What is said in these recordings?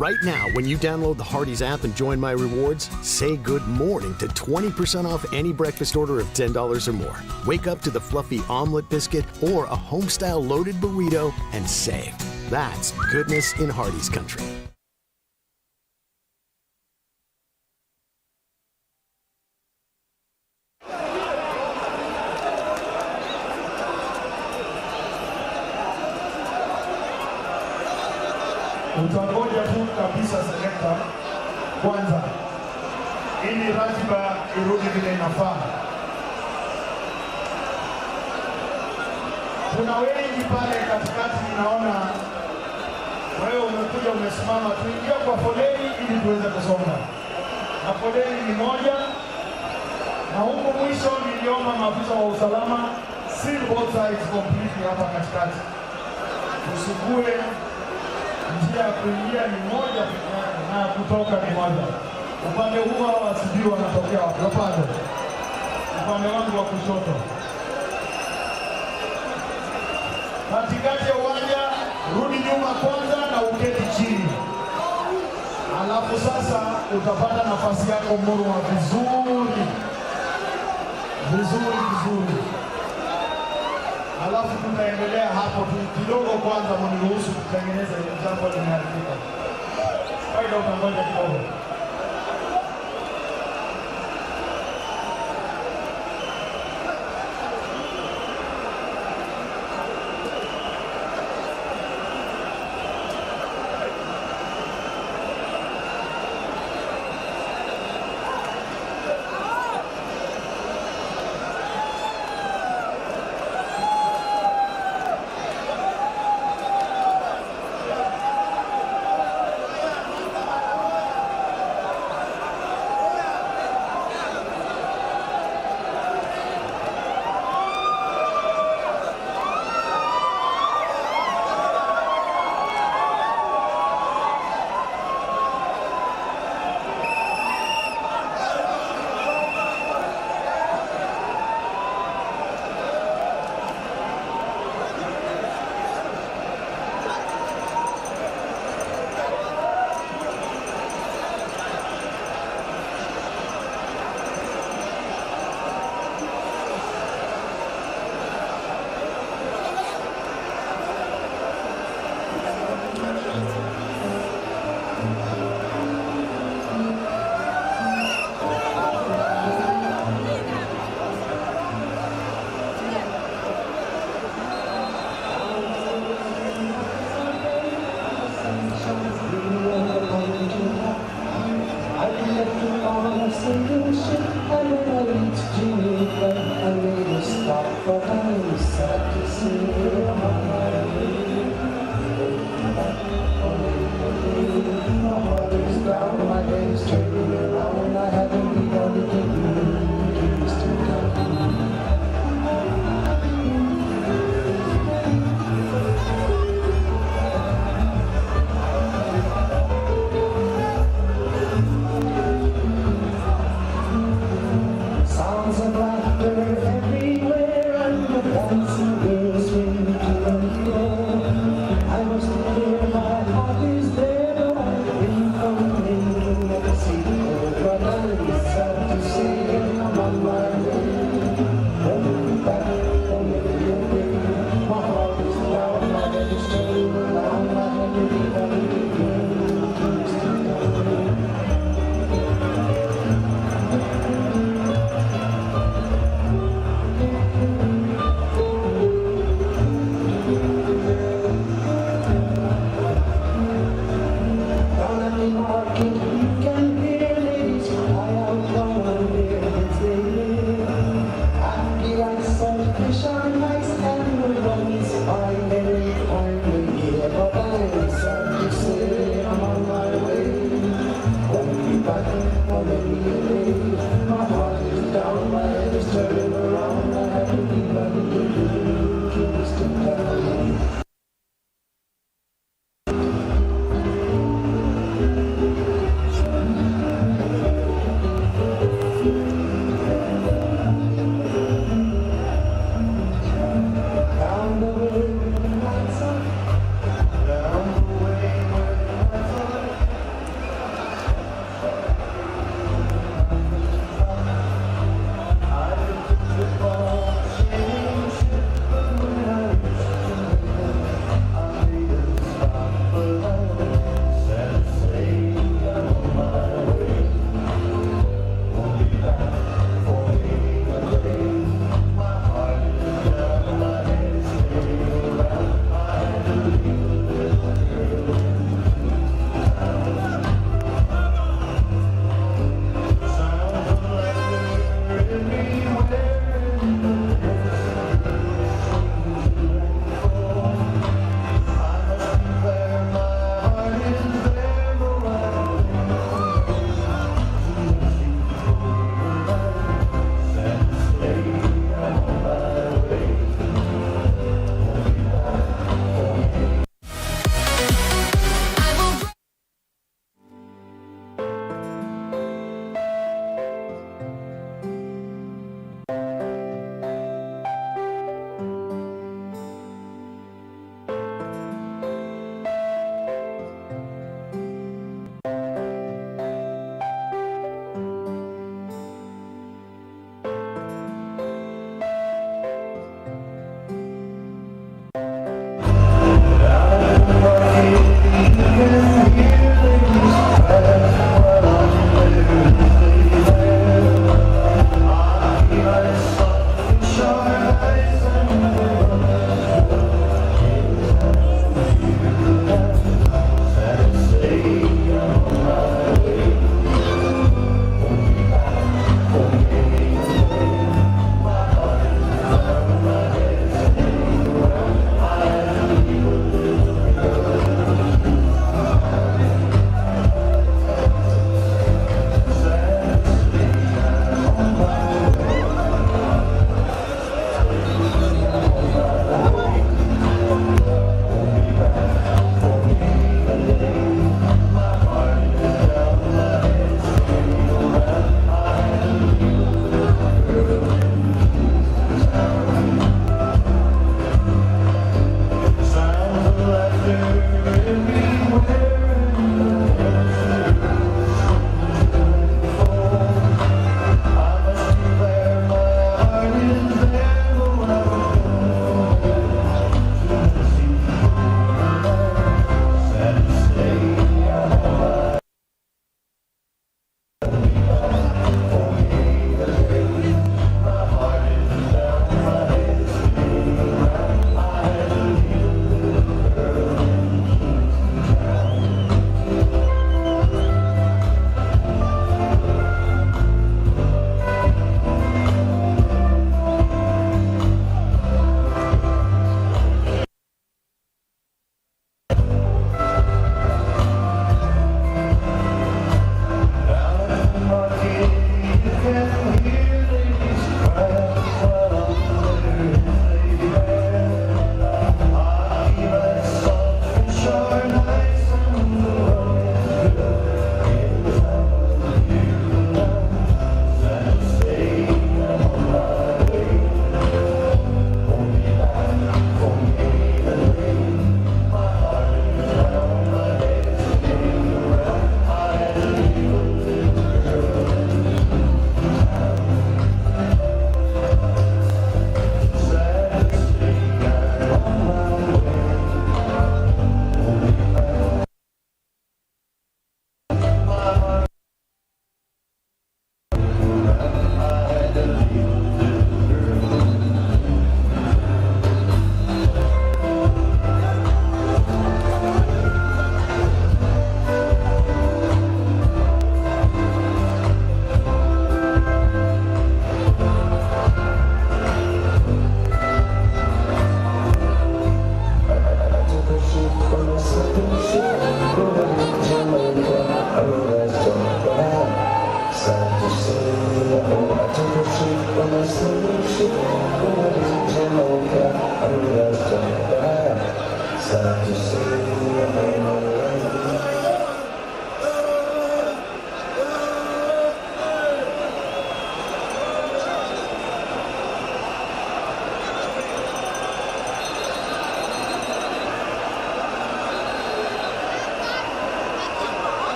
Right now, when you download the Hardee's app and join my rewards, say good morning to 20% off any breakfast order of $10 or more. Wake up to the fluffy omelet biscuit or a homestyle loaded burrito and save. That's goodness in Hardee's country. Utangoja tu kabisa selekta kwanza, ili ratiba irudi vile inafaa. Kuna wengi pale katikati, ninaona wewe umekuja umesimama, tuingie kwa foleni ili tuweze kusonga, na foleni ni moja, na huku mwisho niliomba maafisa wa usalama seal both sides completely hapa katikati, usikue njia ya kuingia ni moja peke yake na ya kutoka ni moja. Upande huu hawa sijui wanatokea wapi, upande wangu wa kushoto, katikati ya uwanja, rudi nyuma kwanza na uketi chini, alafu sasa utapata nafasi yako murwa vizuri vizuri vizuri, alafu tutaendelea hapo tu kidogo. Kwanza mniruhusu kutengeneza ile jambo limeharibika. Faida, utangoja kidogo.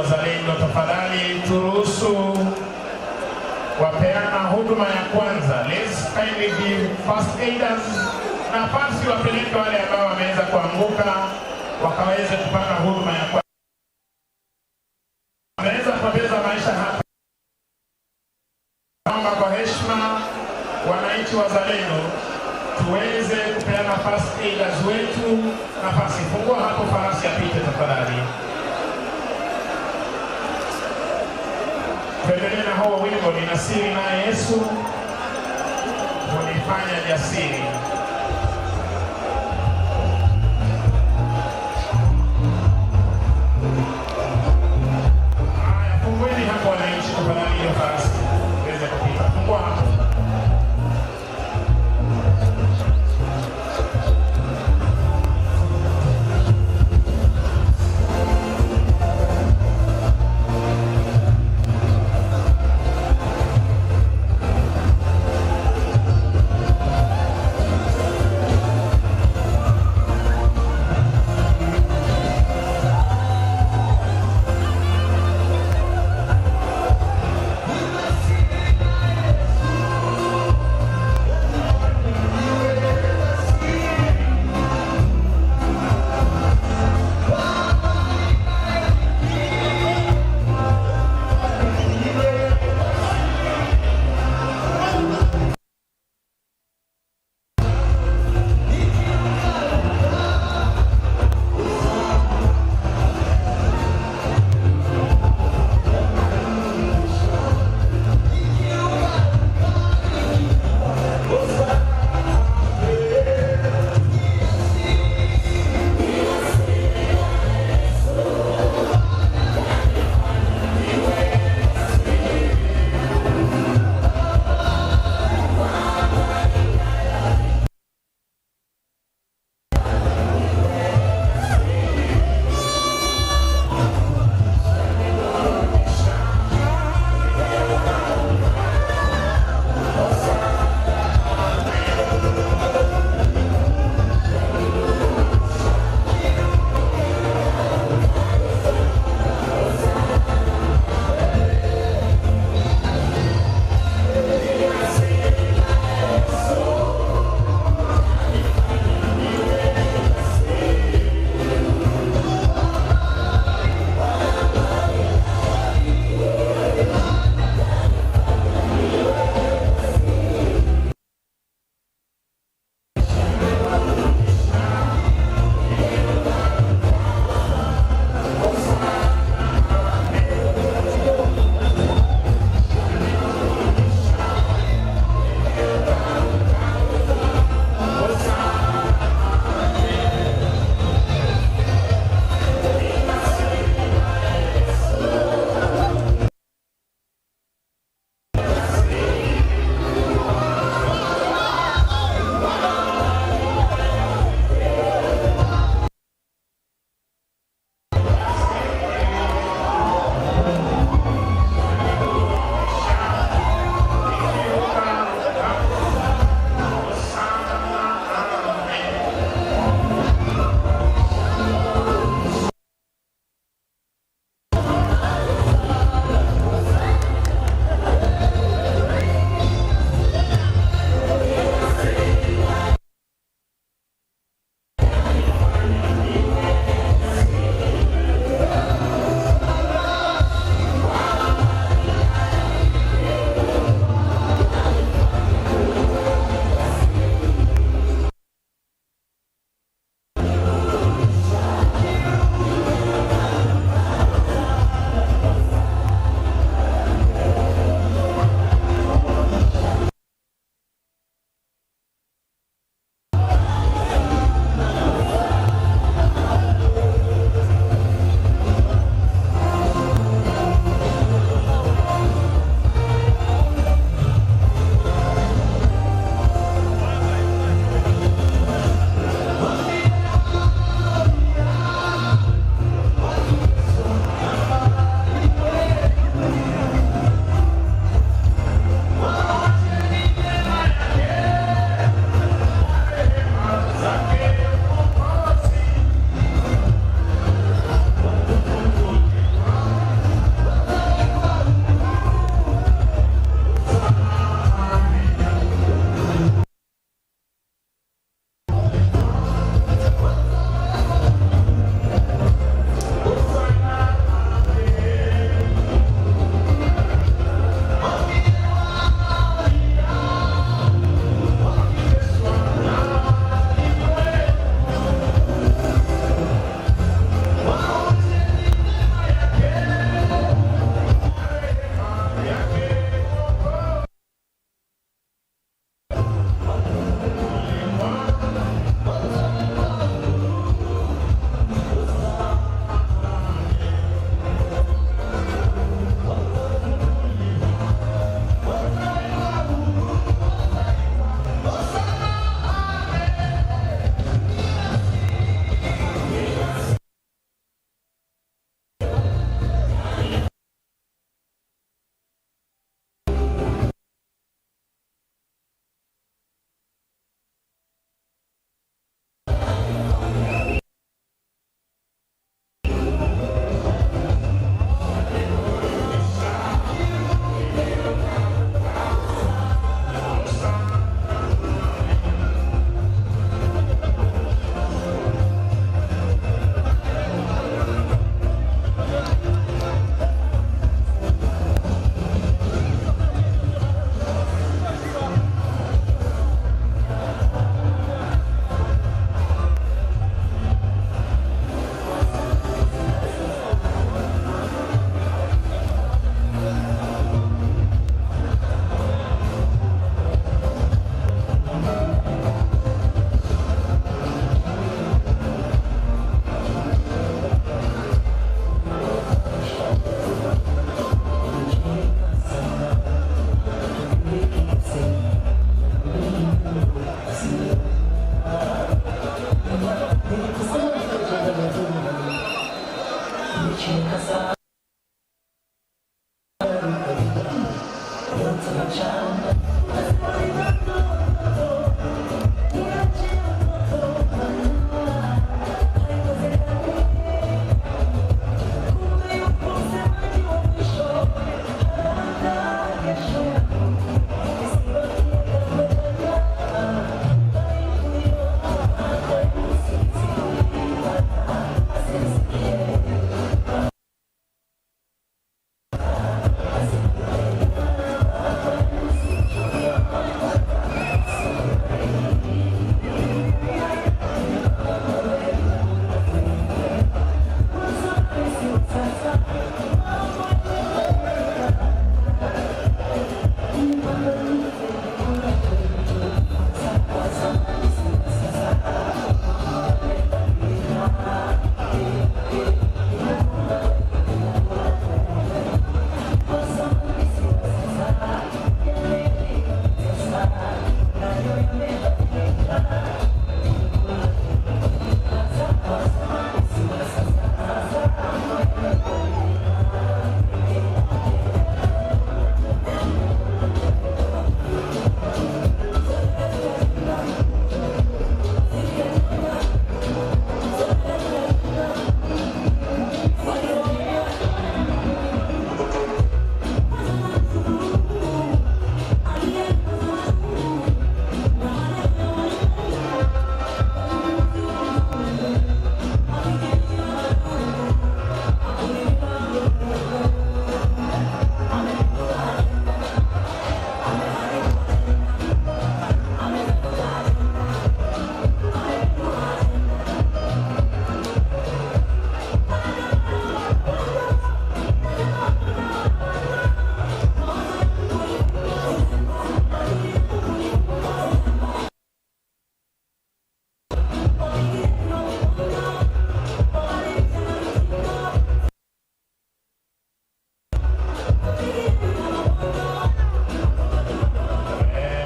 Wazalendo, tafadhali turuhusu wapeana huduma ya kwanza. Let's kindly give first aiders nafasi, wapeleke wale ambao wameweza kuanguka wakaweze kupata huduma ya kwanza. Wameweza kupoteza maisha hapa. Naomba kwa heshima, wananchi wazalendo, tuweze kupeana first aiders wetu nafasi. Fungua hapo farasi apite tafadhali. Tuendelee na huo wimbo, nina siri naye Yesu hunifanya jasiri. Haya, fungueni hapo wananchi, tafadhali, hiyo farasi iweze kupita. Fungua hapo.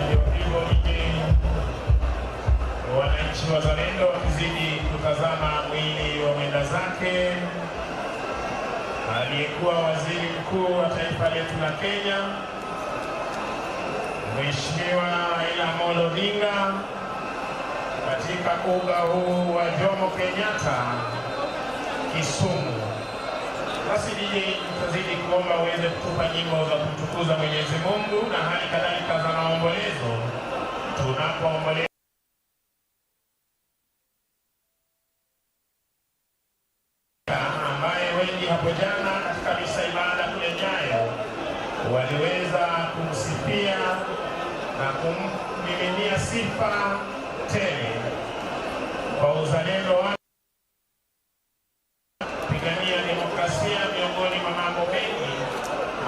Ndio hivyo ninyi wananchi wazalendo wakizidi kutazama mwili wa mwenda zake aliyekuwa waziri mkuu wa taifa letu la Kenya, Mheshimiwa Raila Amolo Odinga katika uga huu wa Jomo Kenyatta Kisumu. Basi DJ, tutazidi kuomba uweze kutupa nyimbo za kumtukuza Mwenyezi Mungu na hali kadhalika za maombolezo tunapoomboleza ambaye wengi hapo jana katika misa ibada kule Nyayo waliweza kumsifia na kummiminia sifa tele kwa uzalendo wake, kupigania demokrasia, miongoni mwa mambo mengi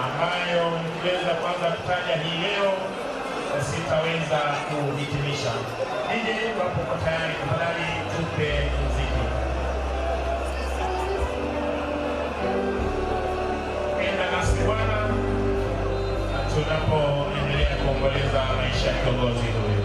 ambayo nikiweza kuanza kutaja hii leo sitaweza kuhitimisha. DJ, wapo kwa tayari, tafadhali tupe muziki. Enda nasi Bwana tunapoendelea kuomboleza maisha ya kiongozi huyu.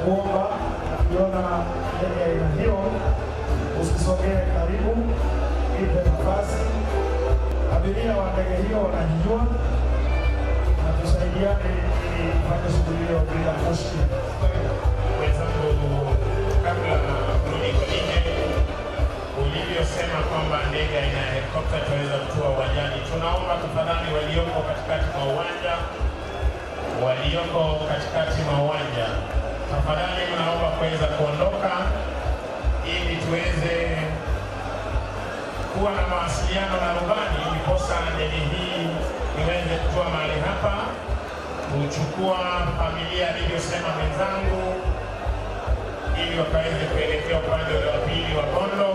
Nitakuomba ukiona ndege aina hiyo usisogee karibu, ipe nafasi. Abiria wa ndege hiyo wanajijua, na tusaidiane ili tufanye shughuli hiyo bila mushkili. Wenzangu, kabla kurudi kwa DJ, ulivyosema kwamba ndege aina ya helikopta itaweza kutua uwanjani, tunaomba tafadhali walioko katikati mwa uwanja, walioko katikati mwa uwanja, tafadhali mnaomba kuweza kuondoka ili tuweze kuwa na mawasiliano na rubani, ndiposa ndege hii iweze kutua mahali hapa kuchukua familia alivyosema mwenzangu, ili wakaweze kuelekea upande wa pili wa Bondo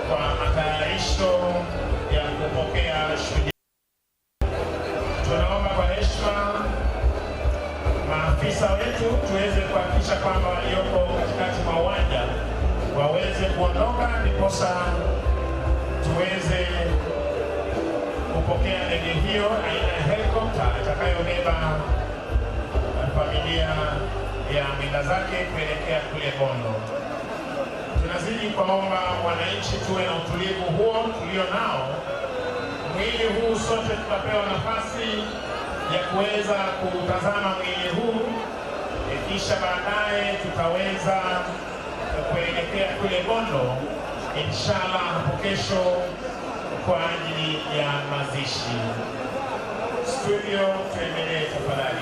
kwa matayarisho ya kupokea shujaa. Tunaomba kwa heshima maafisa wetu tuweze kuhakikisha kwamba walioko katikati mwa uwanja waweze kuondoka, ndiposa tuweze kupokea ndege hiyo aina ya helikopta itakayobeba familia ya mwendazake kuelekea kule Bondo. Tunazidi kuwaomba wananchi tuwe na utulivu huo tulio nao. Mwili huu sote tutapewa nafasi ya kuweza kutazama mwili huu, kisha baadaye tutaweza kuelekea kule Bondo inshallah hapo kesho kwa ajili ya mazishi. Studio, tuendelee tafadhali.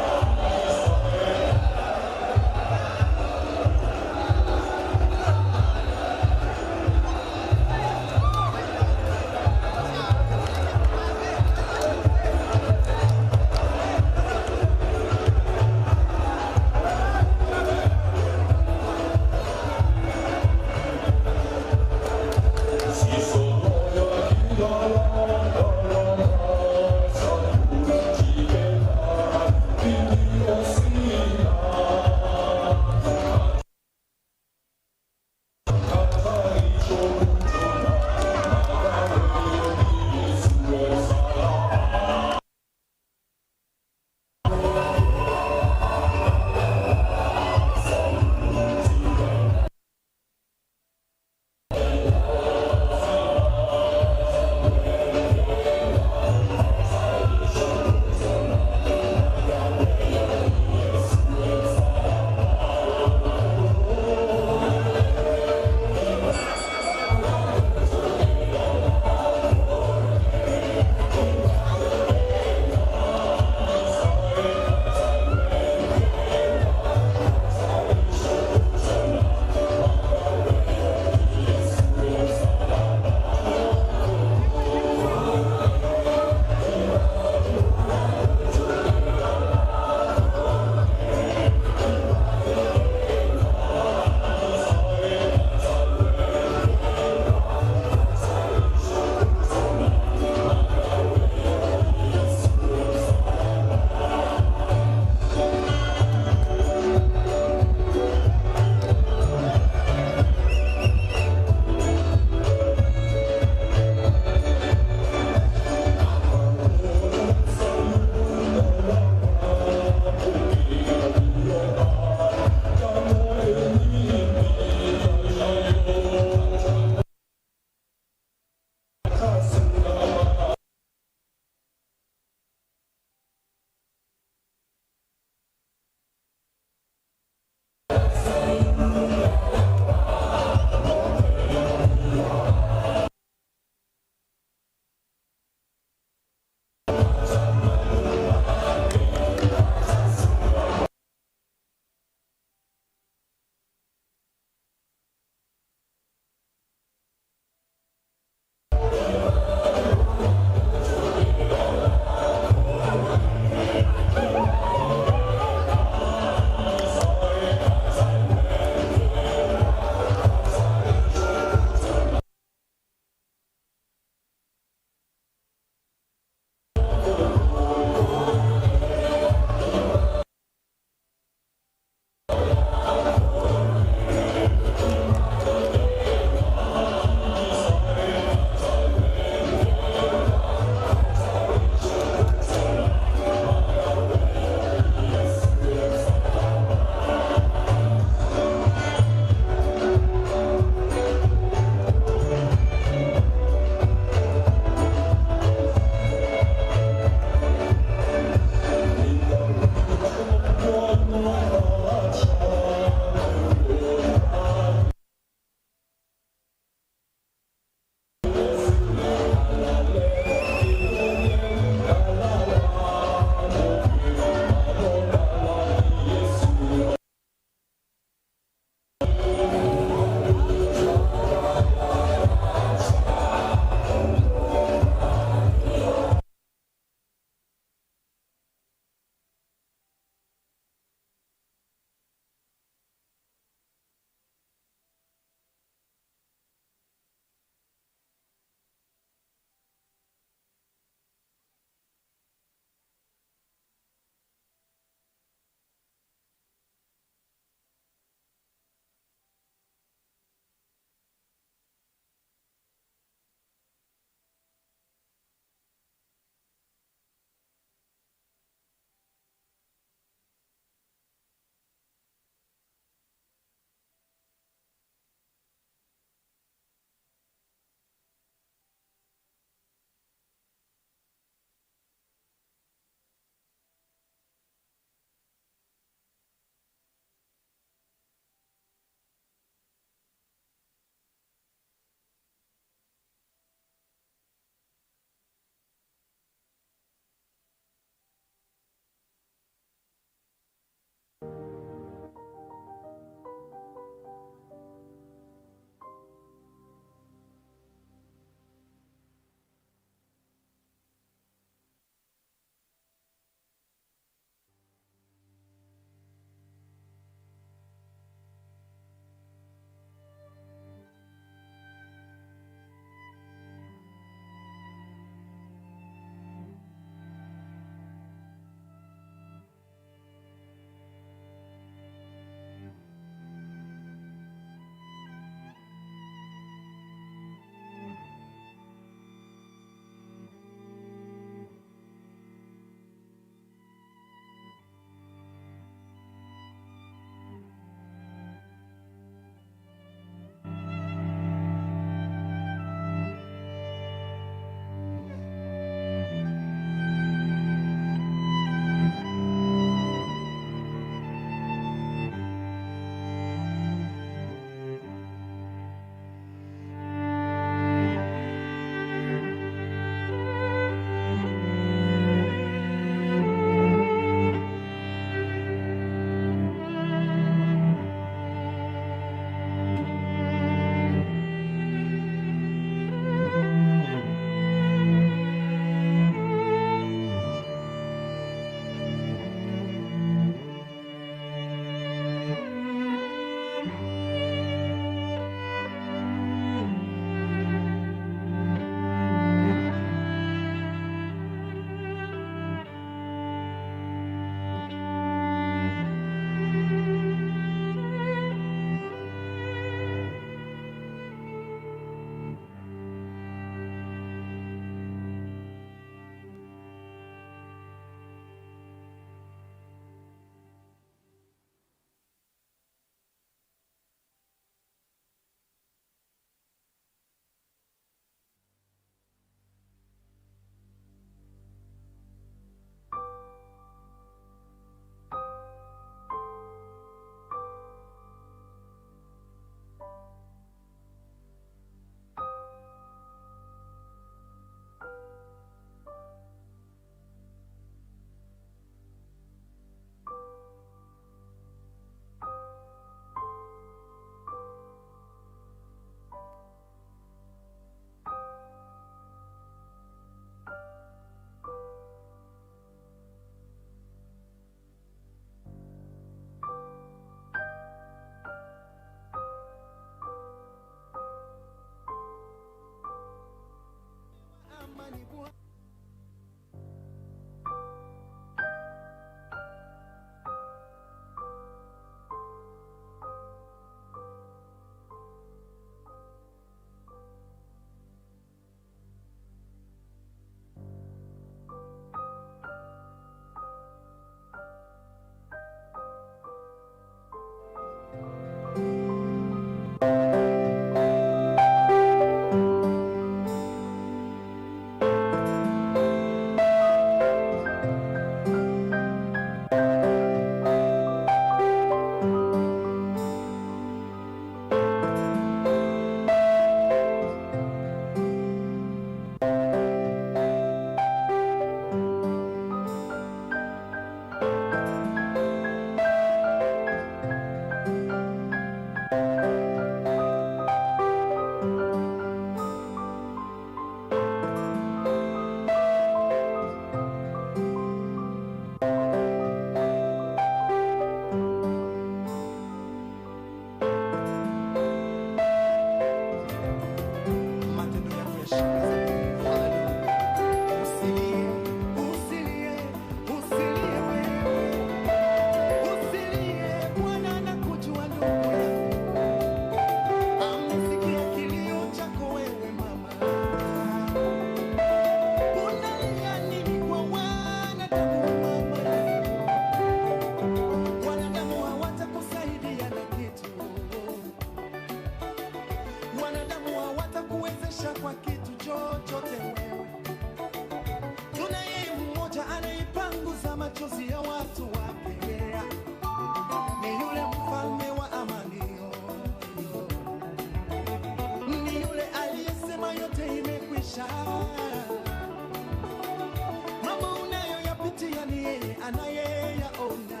anayeyaona,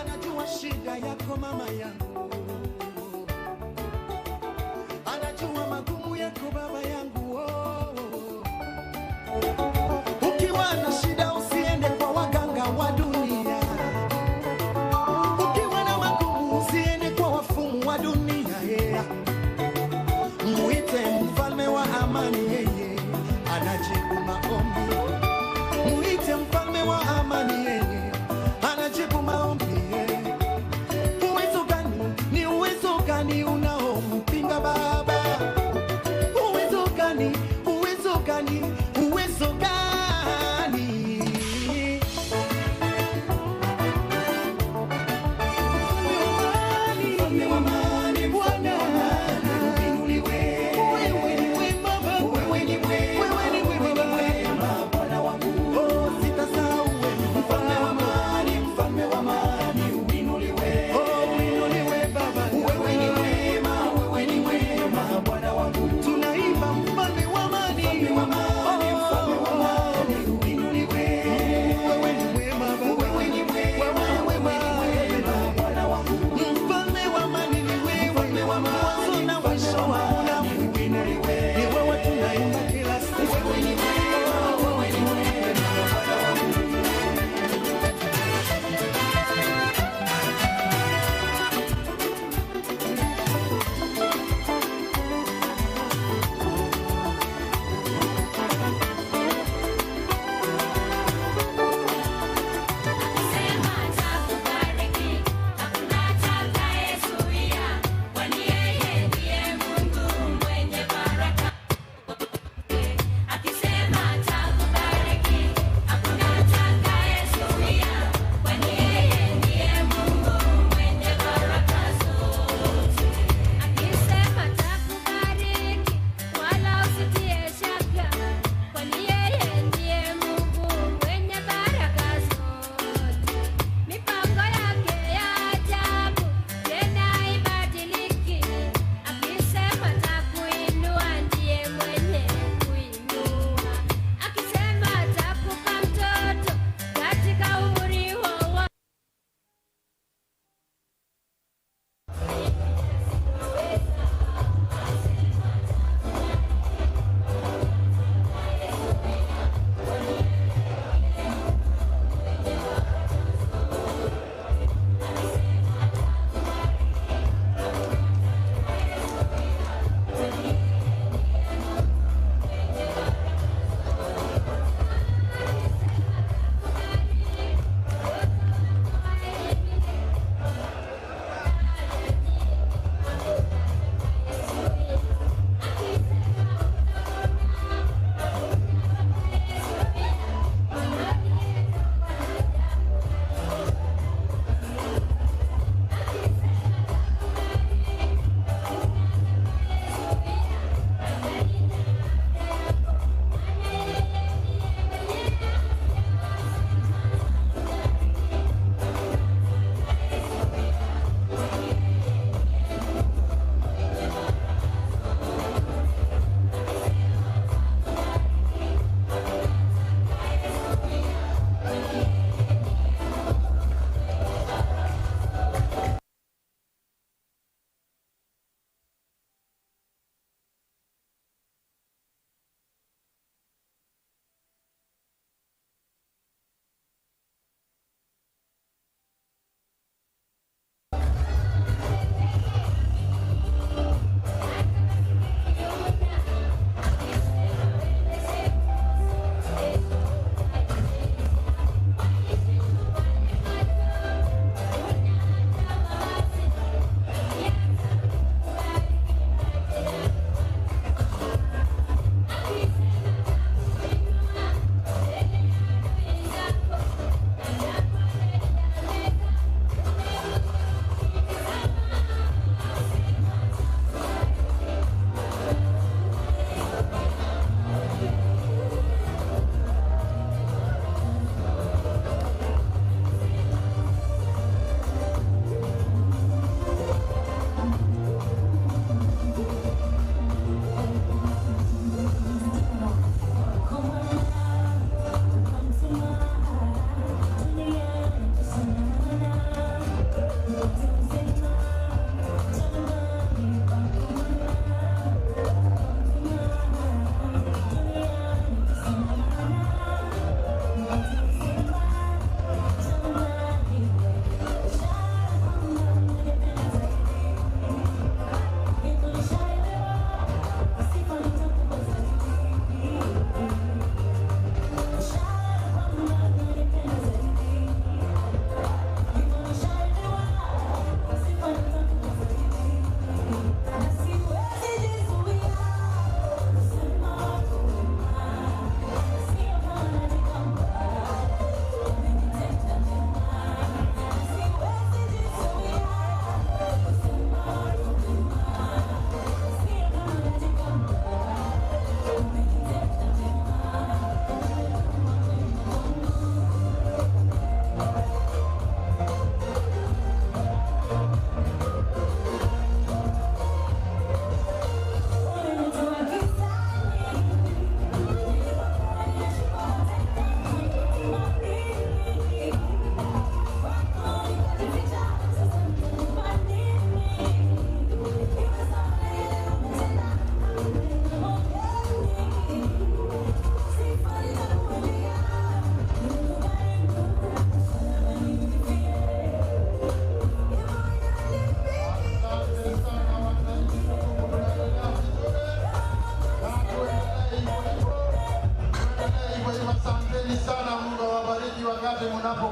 anajua shida yako mama yangu, anajua magumu yako baba yangu. Oh. Ukiwa na shida usiende kwa waganga wa dunia, ukiwa na magumu usiende kwa wafumu wa dunia. Yeah. Muite mfalme wa amani, yeye anajibu maombi. Muite mfalme wa amani, yeye anajibu maombi. Yeah. Uwezo gani? Ni uwezo gani unaompinga Baba? Uwezo gani? Uwezo gani? Uwezo gani?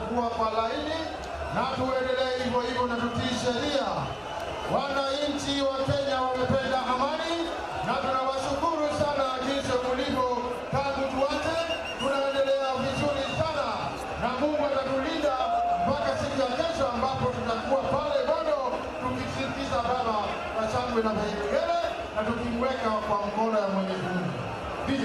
tulivyokuwa kwa laini, na tuendelee hivyo hivyo na tutii sheria. Wananchi wa Kenya wamependa amani na tunawashukuru sana jinsi mulivyo tangu tuanze, tunaendelea vizuri sana na Mungu atatulinda mpaka siku ya kesho ambapo tutakuwa pale bado tukisindikiza baba kwa shangwe na vigelegele na tukimweka kwa mkono ya Mwenyezi Mungu. DJ.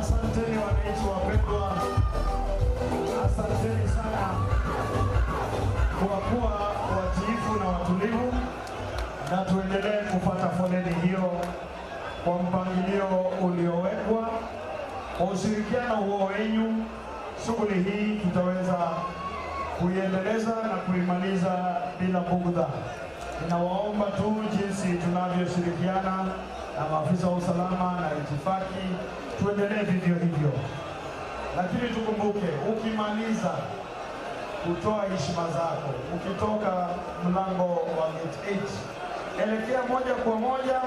Asanteni wananchi wapendwa, asanteni sana kwa kuwa watiifu na watulivu, na tuendelee kufuata foleni hiyo kwa mpangilio uliowekwa. Kwa ushirikiano huo wenyu, shughuli hii tutaweza kuiendeleza na kuimaliza bila bugdha. Ninawaomba tu jinsi tunavyoshirikiana na maafisa wa usalama na itifaki, tuendelee vivyo hivyo, lakini tukumbuke, ukimaliza kutoa heshima zako, ukitoka mlango wa gate 8 elekea moja kwa moja,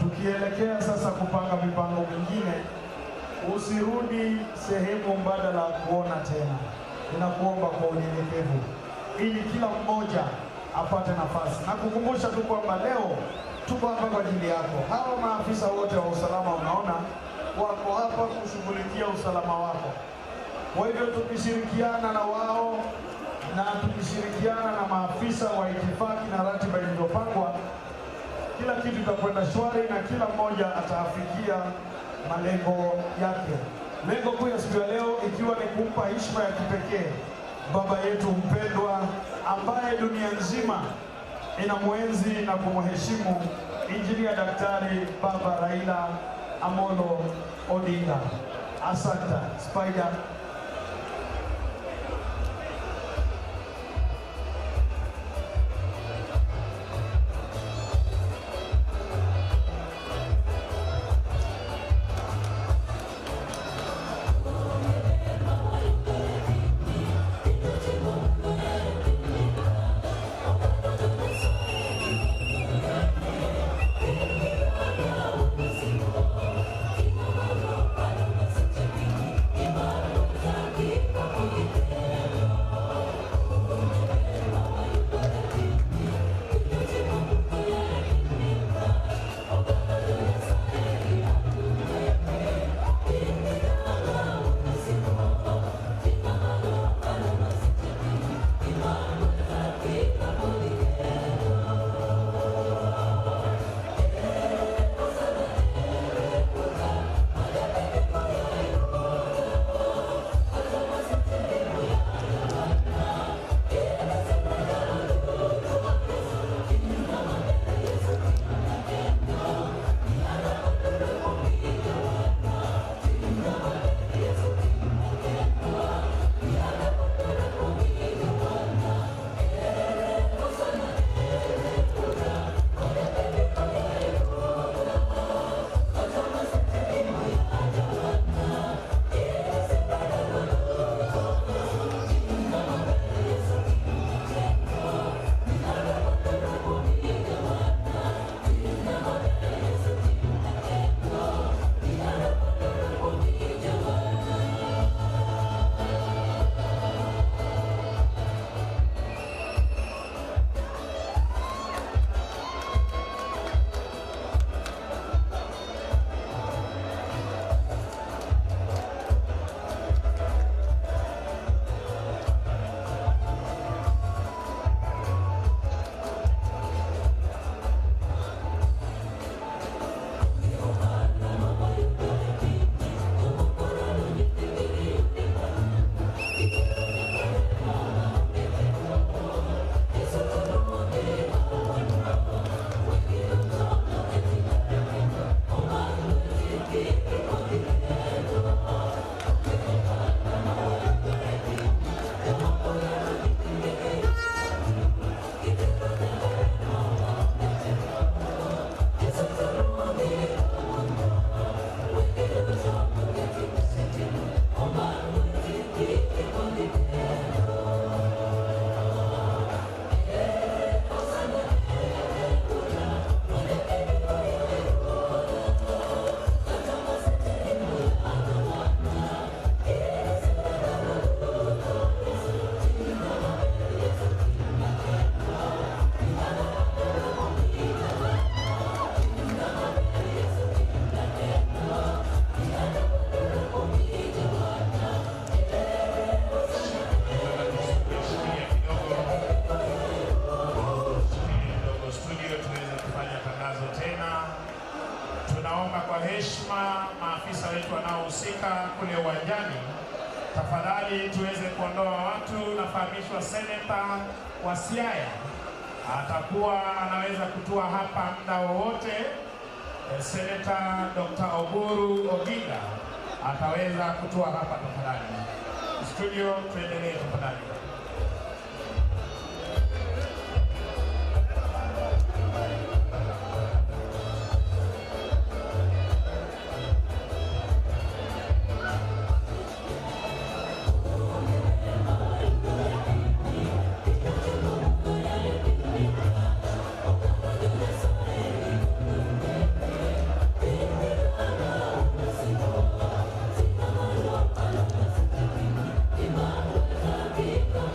tukielekea sasa kupanga mipango mingine, usirudi sehemu mbadala kuona tena. Ninakuomba kwa unyenyekevu, ili kila mmoja apate nafasi, na kukumbusha tu kwamba leo tuko hapa kwa ajili yako. Hawa maafisa wote wa usalama unaona wako hapa kushughulikia usalama wako. Kwa hivyo tukishirikiana na wao na tukishirikiana na maafisa wa itifaki na ratiba ilivyopangwa, kila kitu kitakwenda shwari na kila mmoja ataafikia malengo yake. Lengo kuu ya siku ya leo ikiwa ni kumpa heshima ya kipekee baba yetu mpendwa ambaye dunia nzima inamwenzi na kumheshimu, Injinia Daktari Baba Raila Amolo Odinga. Asante Spider. Thank you. wanaohusika kule uwanjani, tafadhali tuweze kuondoa watu. Nafahamishwa seneta wa Siaya atakuwa anaweza kutua hapa muda wowote. Seneta Dr. Oburu Oginga ataweza kutua hapa tafadhali. Studio, tuendelee tafadhali. Thank you.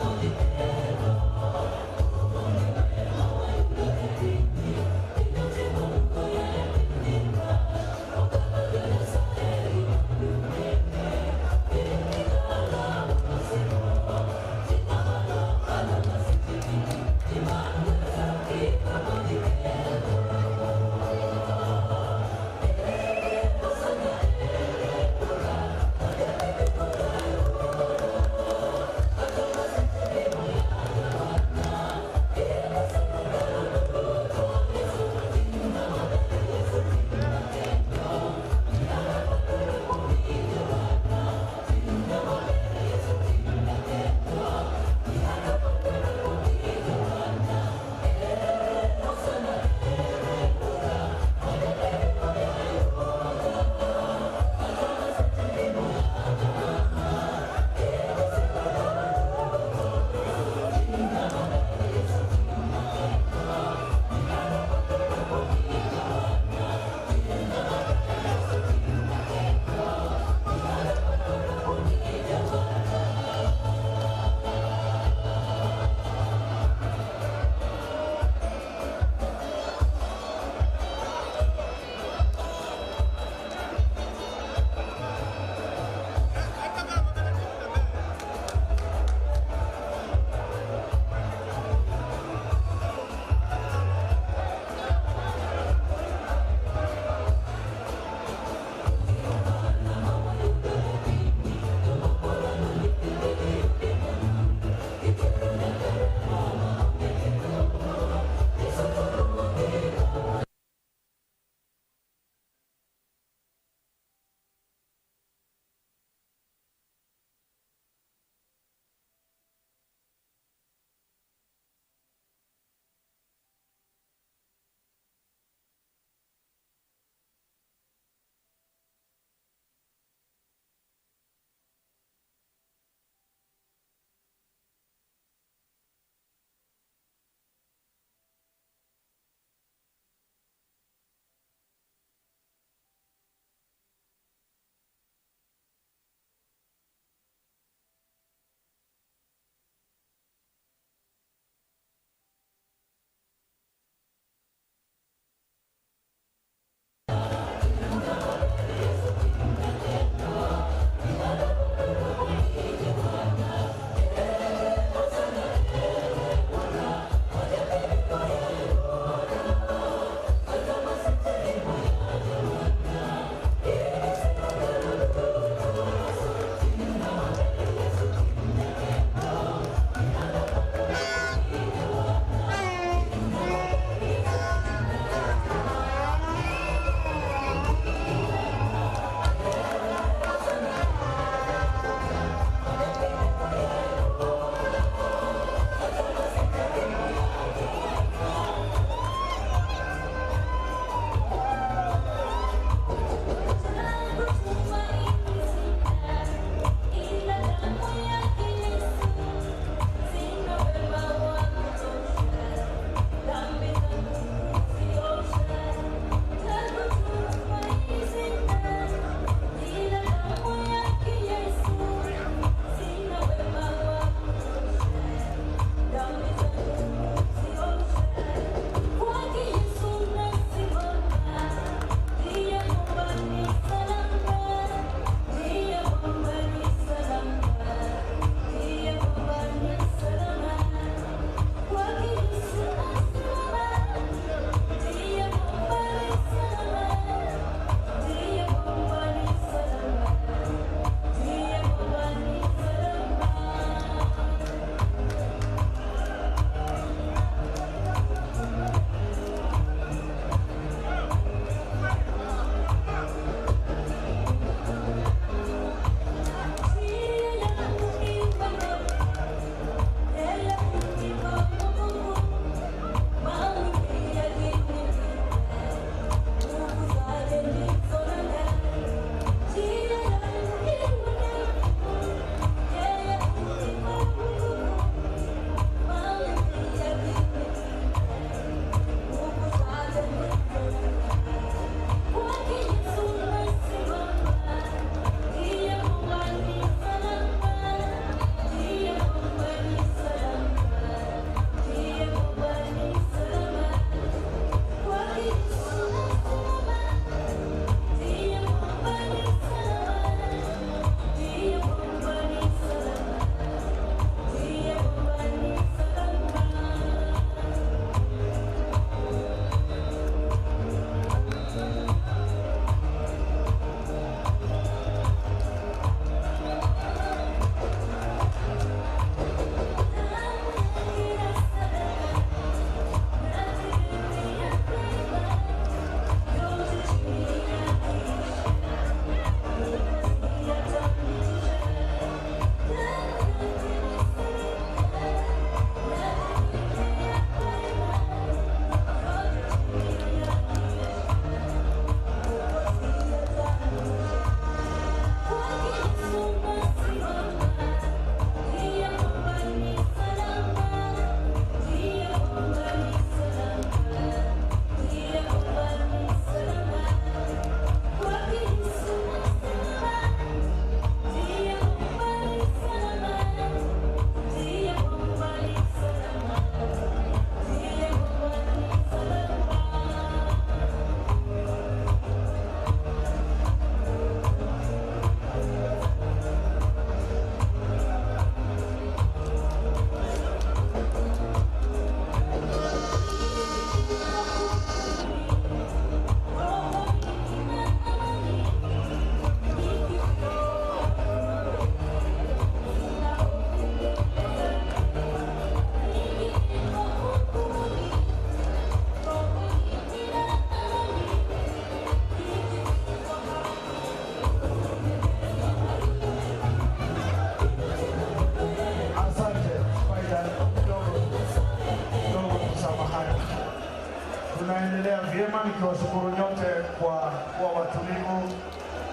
vyema nikiwashukuru nyote kwa kuwa watulivu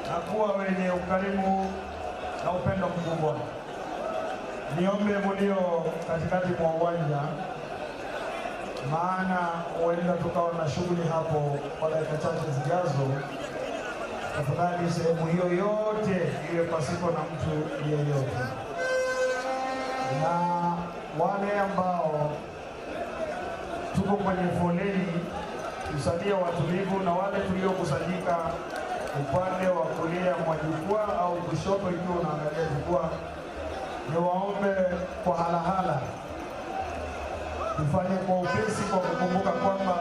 na kuwa wenye ukarimu na upendo mkubwa. Niombe mulio katikati mwa uwanja, maana huenda tukawa na shughuli hapo kwa dakika chache zijazo. Tafadhali sehemu hiyo yote iwe pasipo na mtu yeyote, na wale ambao tuko kwenye foleni tusalie watulivu, na wale tuliokusanyika upande wa kulia mwa jukwaa au kushoto ikiwa unaangalia jukwaa, niwaombe kwa halahala tufanye kwa upesi, kwa kukumbuka kwamba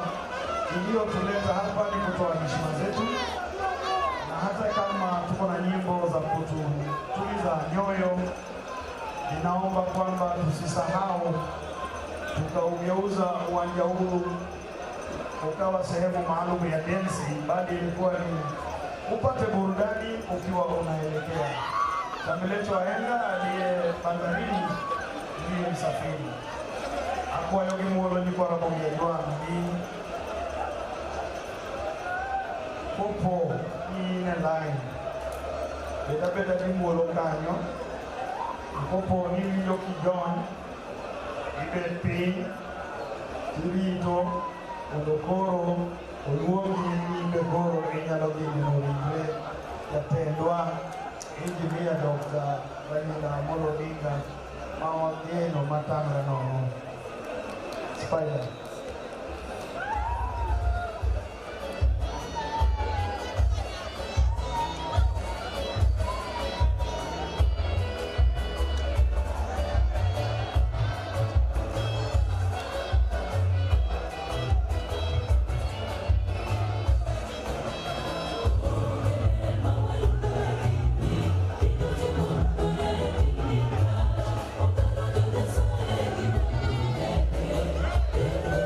iliyotuleta hapa ni kutoa heshima zetu, na hata kama tuko na nyimbo za kututuliza nyoyo, ninaomba kwamba tusisahau tukaugeuza uwanja huu ukawa sehemu maalum ya densi, bali ilikuwa ni upate burudani ukiwa unaelekea. Tamilecho aenda aliye bandarini ndiye msafiri. Akwayo gi muolo nyikwa Ramogi Ajwang' ni kopo ni in e line, bed abeda gi muolo kanyo. Kopo ni iwinjo kidony, ibet piny, tirito mondo koro oluongi in be koro inyalo dhi mondo ringre jatendwa Engineer Dr. Raila Amolo Odinga ma wageno matamre nono. Spider. Thank you.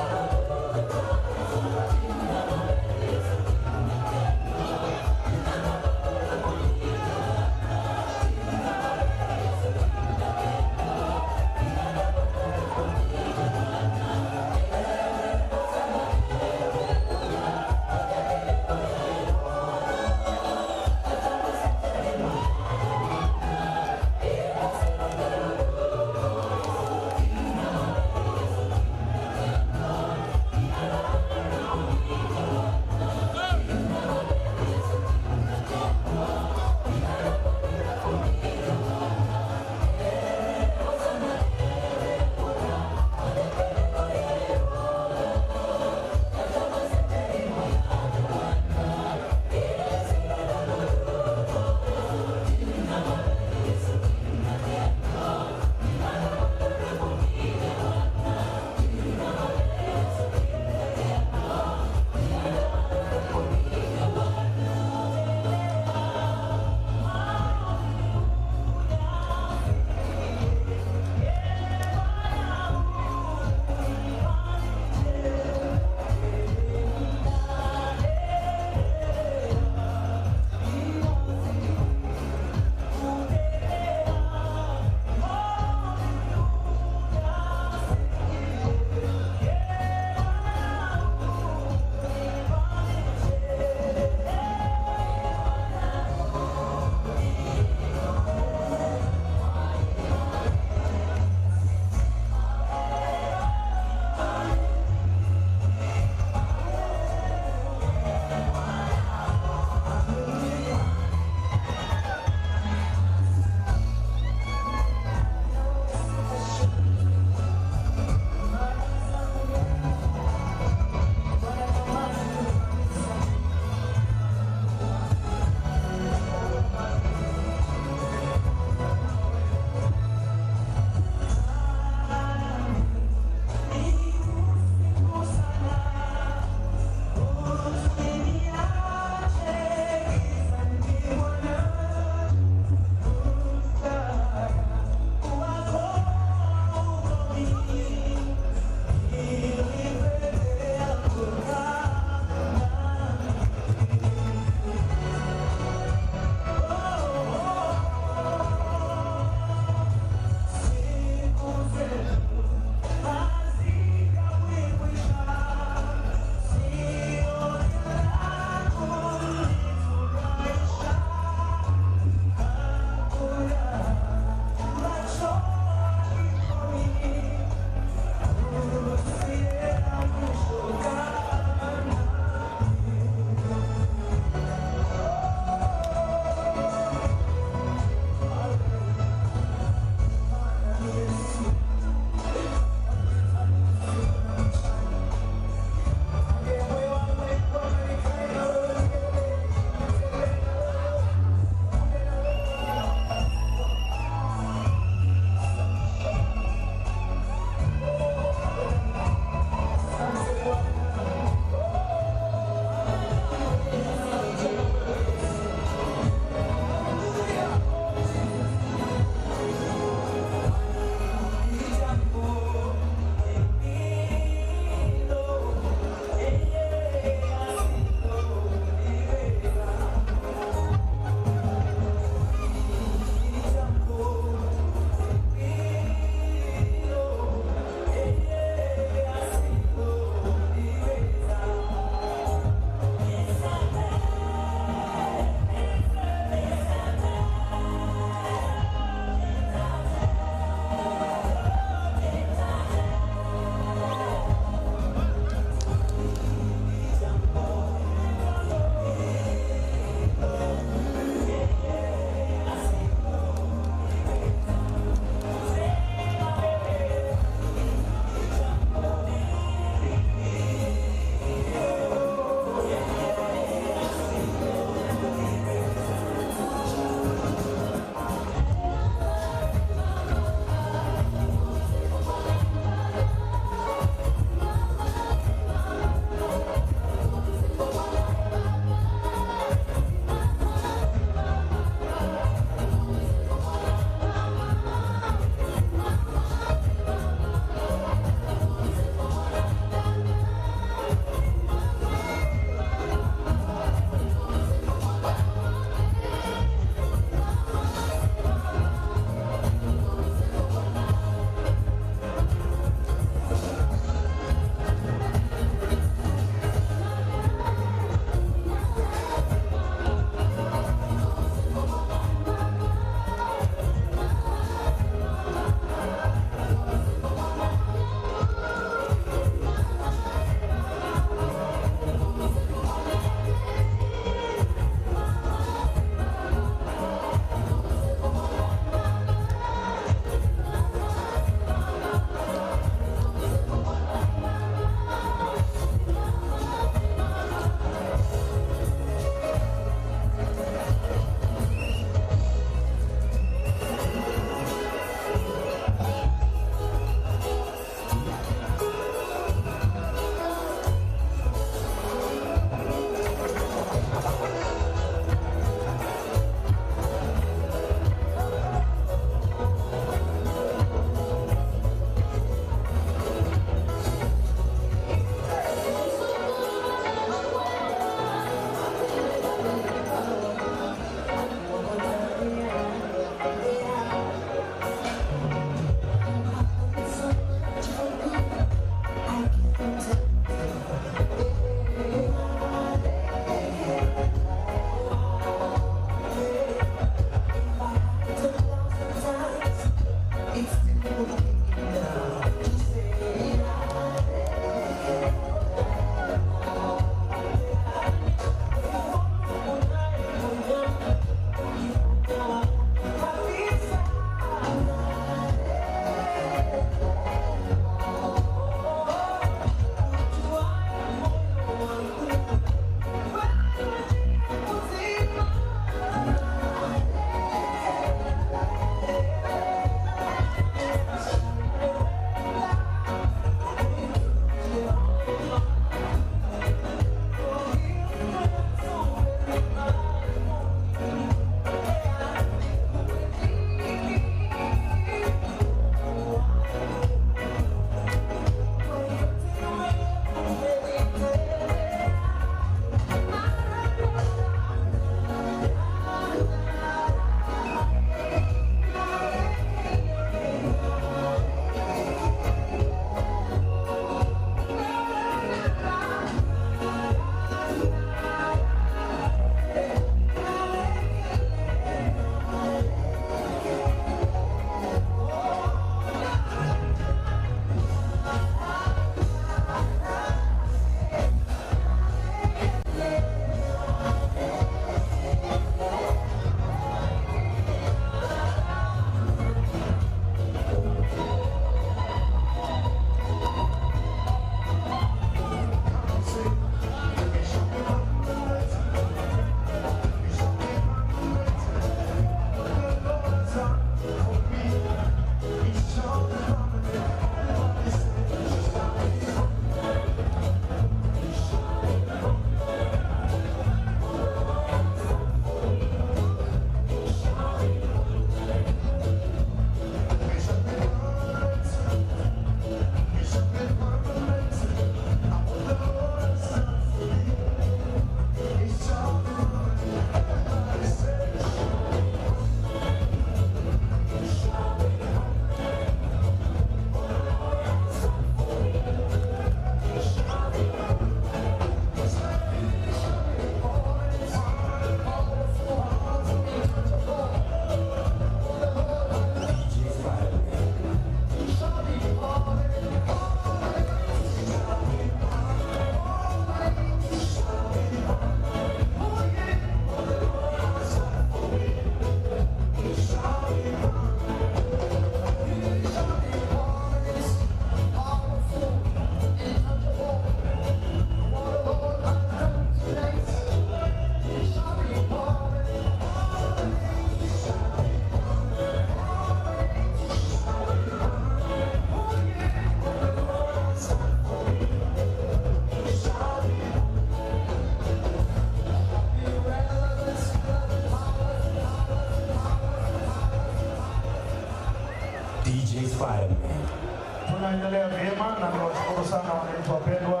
Tunaendelea vyema na niwashukuru sana wananchi wapendwa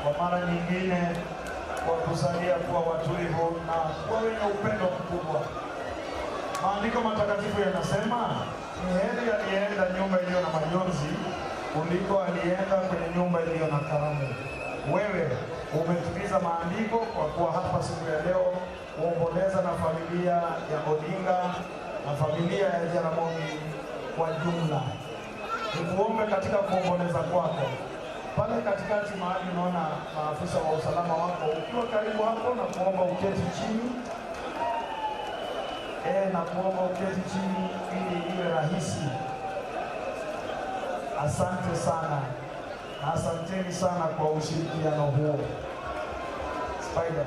kwa mara nyingine kwa kusalia kuwa watulivu na kuwa wenye upendo mkubwa. Maandiko matakatifu yanasema ni heri aliyeenda nyumba iliyo na majonzi kuliko aliyeenda kwenye nyumba iliyo na karamu. Wewe umetimiza maandiko kwa kuwa hapa siku ya leo kuomboleza na familia ya Odinga na familia ya Jaramogi kwa jumla. Nikuombe katika kuomboleza kwako pale katikati mahali unaona maafisa wa usalama wako, ukiwa karibu hapo, na kuomba uketi chini na kuomba uketi chini ili iwe rahisi. Asante sana na asanteni sana kwa ushirikiano huo. Spider.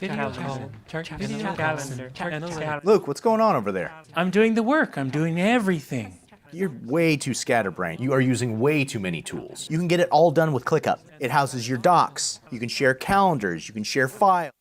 Video call. Chart video calendar. Chart. Luke, what's going on over there? I'm doing the work. I'm doing everything. You're way too scatterbrained. You are using way too many tools. You can get it all done with ClickUp. It houses your docs. You can share calendars. You can share files.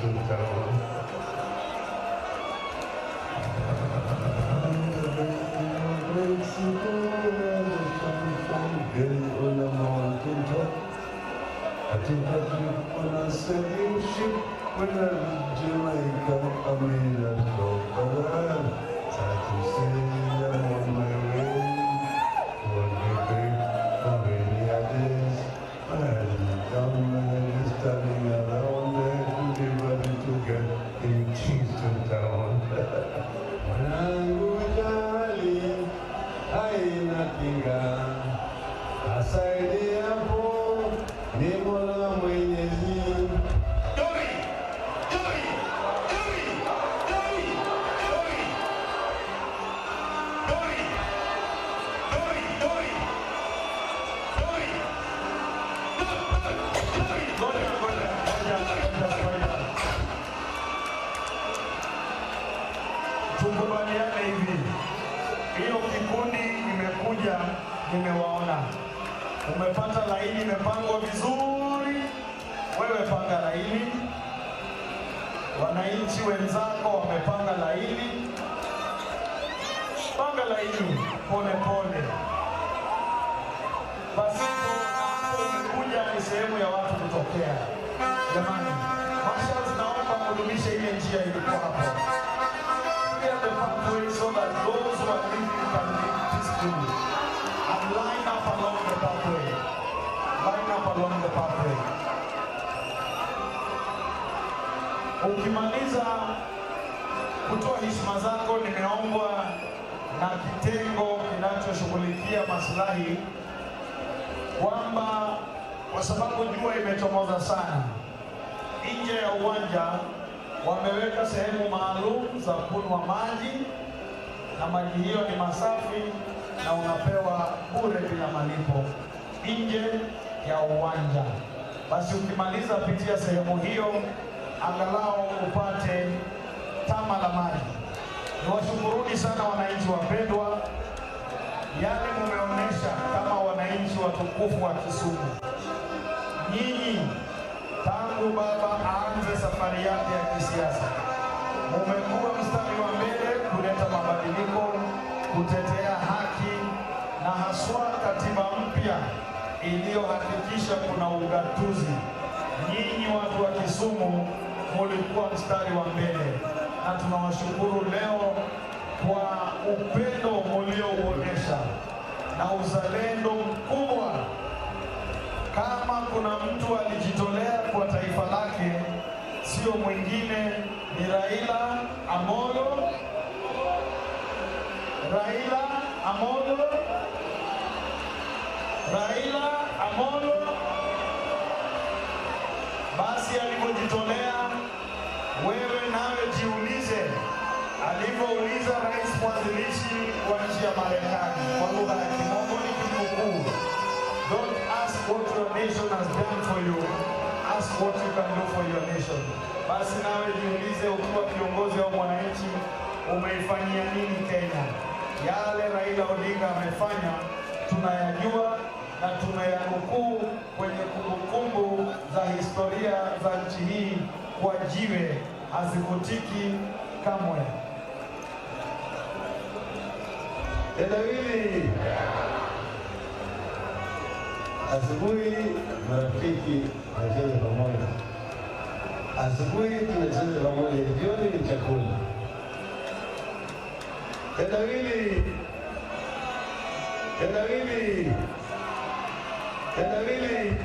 Kingston Town. On a mountain top. I think I live on a sailing ship when I reach Jamaica. I may not talk a word. Sad to say I'm on my way. Won't be great for many a days. When I look down and I be standing around there to be ready to get in Kingston Town. Mwanangu jali haina kinga, asaidiapo ni Mola Mwenyezi. Dori! Dori! Dori! Dori! Dori! Dori! Dori! Dori! Dori! Dori! Ngoja, ngoja, ngoja, ngoja, ngoja. Tukubaliane hivi, hiyo kikundi imekuja, nimewaona. Umepata laini imepangwa vizuri, wewe panga laini, wananchi wenzako wamepanga laini, panga laini pole pole. Pasipo hapo imekuja ni sehemu ya watu kutokea. Jamani, marshals, naomba mdumishe ile njia ilikuwa hapo. Clear the pathway so that those who are leaving can leave peacefully. And line up along the pathway. Line up along the pathway. Ukimaliza kutoa heshima zako, nimeombwa na kitengo kinachoshughulikia maslahi kwamba kwa sababu jua imechomoza sana, nje ya uwanja wameweka sehemu maalum za kunywa maji, na maji hiyo ni masafi na unapewa bure bila malipo nje ya uwanja. Basi ukimaliza pitia sehemu hiyo angalau upate tama la maji. Niwashukuruni sana wananchi wapendwa, yale mumeonyesha kama wananchi watukufu wa Kisumu. Nyinyi tangu baba aanze safari yake ya kisiasa, mumekuwa mstari wa mbele kuleta mabadiliko, kutetea haki na haswa katiba mpya iliyohakikisha kuna ugatuzi. Nyinyi watu wa Kisumu mulikuwa mstari wa mbele, na tunawashukuru leo kwa upendo muliouonyesha na uzalendo mkubwa. Kama kuna mtu alijitolea kwa taifa lake, sio mwingine ni Raila Amolo, Raila Amolo, Raila Amolo. Basi alipojitolea, wewe nawe jiulize, alivyouliza rais mwanzilishi wa nchi ya Marekani kwa lugha ya Kimombo nikimnukuu, "Don't ask what your nation has done for you, ask what you can do for your nation." Basi nawe jiulize, ukiwa kiongozi au mwananchi, umeifanyia nini Kenya? Yale Raila Odinga amefanya tunayajua na tunayanukuu kwenye kumbukumbu za historia za nchi hii kwa jiwe, hazifutiki kamwe. Tendawili. Asubuhi marafiki tunacheza pamoja, asubuhi tunacheza pamoja, jioni ni chakula. Tendawili, tendawili, tendawili.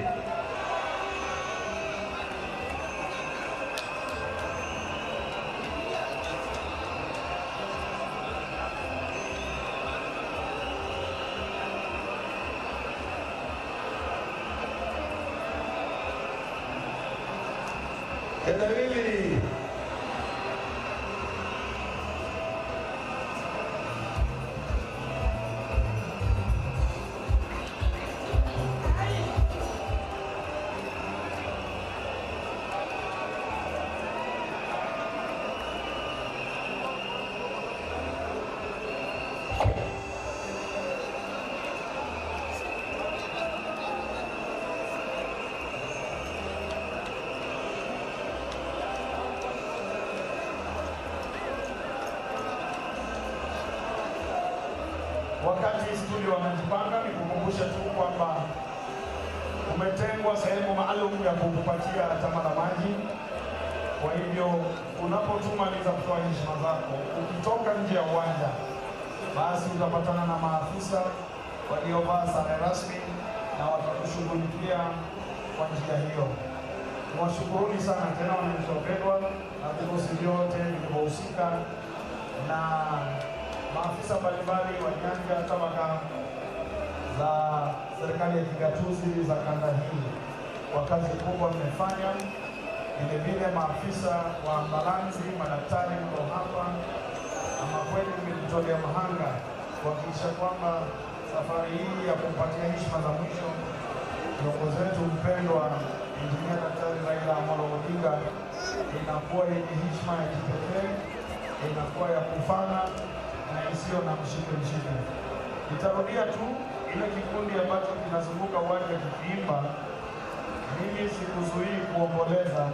Tendawili. studio wanajipanga, nikukumbushe tu kwamba umetengwa sehemu maalum ya kukupatia tama la maji. Kwa hivyo unapotumaliza kutoa heshima zako, ukitoka nje ya uwanja, basi utapatana na maafisa waliovaa sare rasmi na watakushughulikia kwa njia hiyo. Niwashukuruni sana tena wananchi wapendwa na vikosi vyote vilivyohusika na maafisa mbalimbali wa nyanja tabaka za serikali ya kigatuzi za kanda hii kwa kazi kubwa mmefanya. Vile vile maafisa wa ambulansi, madaktari mko hapa, ama kweli mmejitolea mahanga kuhakikisha kwamba safari hii ya kumpatia heshima za mwisho kiongozi wetu mpendwa Injinia Daktari Raila Amolo Odinga inakuwa yenye heshima ya kipekee, inakuwa ya kufana na isiyo na mshike mshike. Nitarudia tu ile kikundi ambacho kinazunguka uwanja kikiimba, mimi sikuzuii kuomboleza,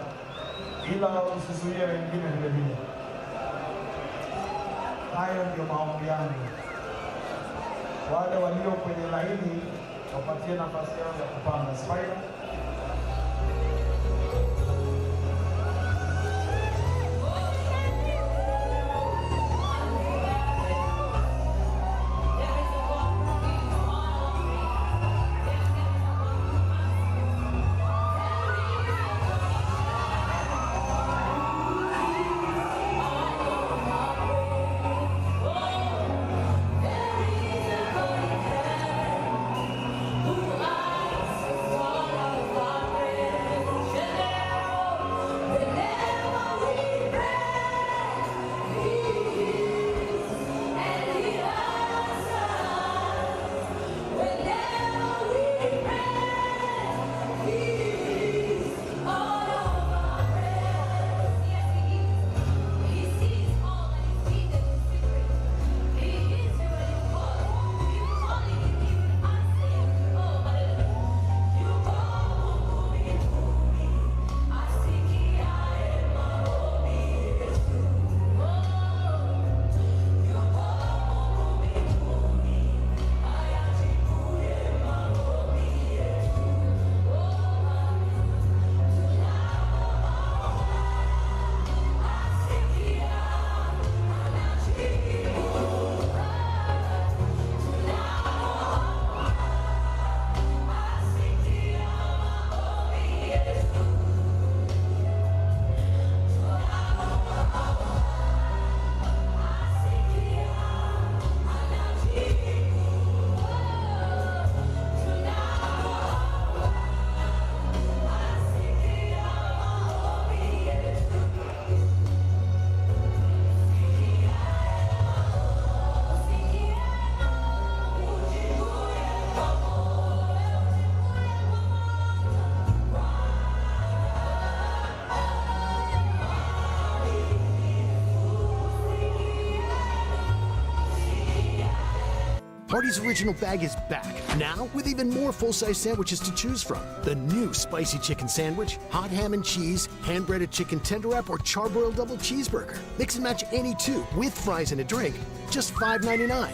ila usizuie wengine vile vile. Hayo ndio maombi yangu. Wale walio kwenye laini wapatie nafasi yao ya kupanda. Spider. Hardee's Original Bag is back, now with even more full-size sandwiches to choose from. The new spicy chicken sandwich, hot ham and cheese, hand-breaded chicken tender wrap, or charbroiled double cheeseburger. Mix and match any two with fries and a drink, just $5.99.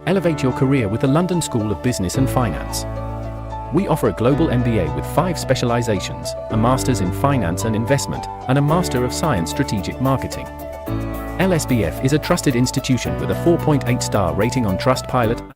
Elevate your career with the London School of Business and Finance. We offer a global MBA with 5 specializations, a Master's in Finance and Investment, and a Master of Science Strategic Marketing. LSBF is a trusted institution with a 4.8-star rating on Trustpilot.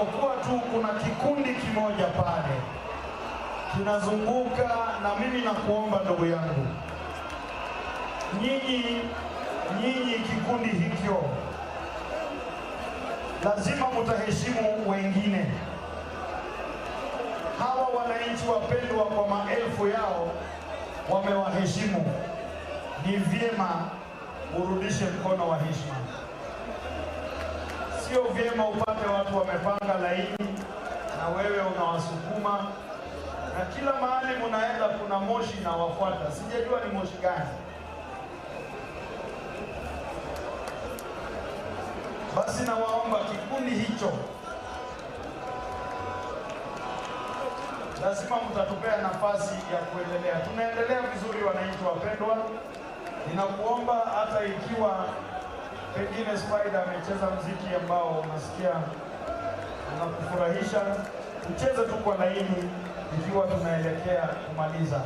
Isipokuwa tu kuna kikundi kimoja pale kinazunguka, na mimi nakuomba ndugu yangu, nyinyi kikundi hikyo lazima mtaheshimu wengine. Hawa wananchi wapendwa, kwa maelfu yao wamewaheshimu. Ni vyema urudishe mkono wa heshima. Sio vyema upate watu wamepanga laini na wewe unawasukuma, na kila mahali munaenda kuna moshi na wafuata. Sijajua ni moshi gani. Basi nawaomba kikundi hicho, lazima mtatupea nafasi ya kuendelea. Tunaendelea vizuri, wananchi wapendwa. Ninakuomba hata ikiwa pengine Spider amecheza mziki ambao unasikia unakufurahisha, tucheze tu kwa laini ikiwa tunaelekea kumaliza.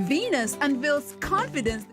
Venus unveils confidence.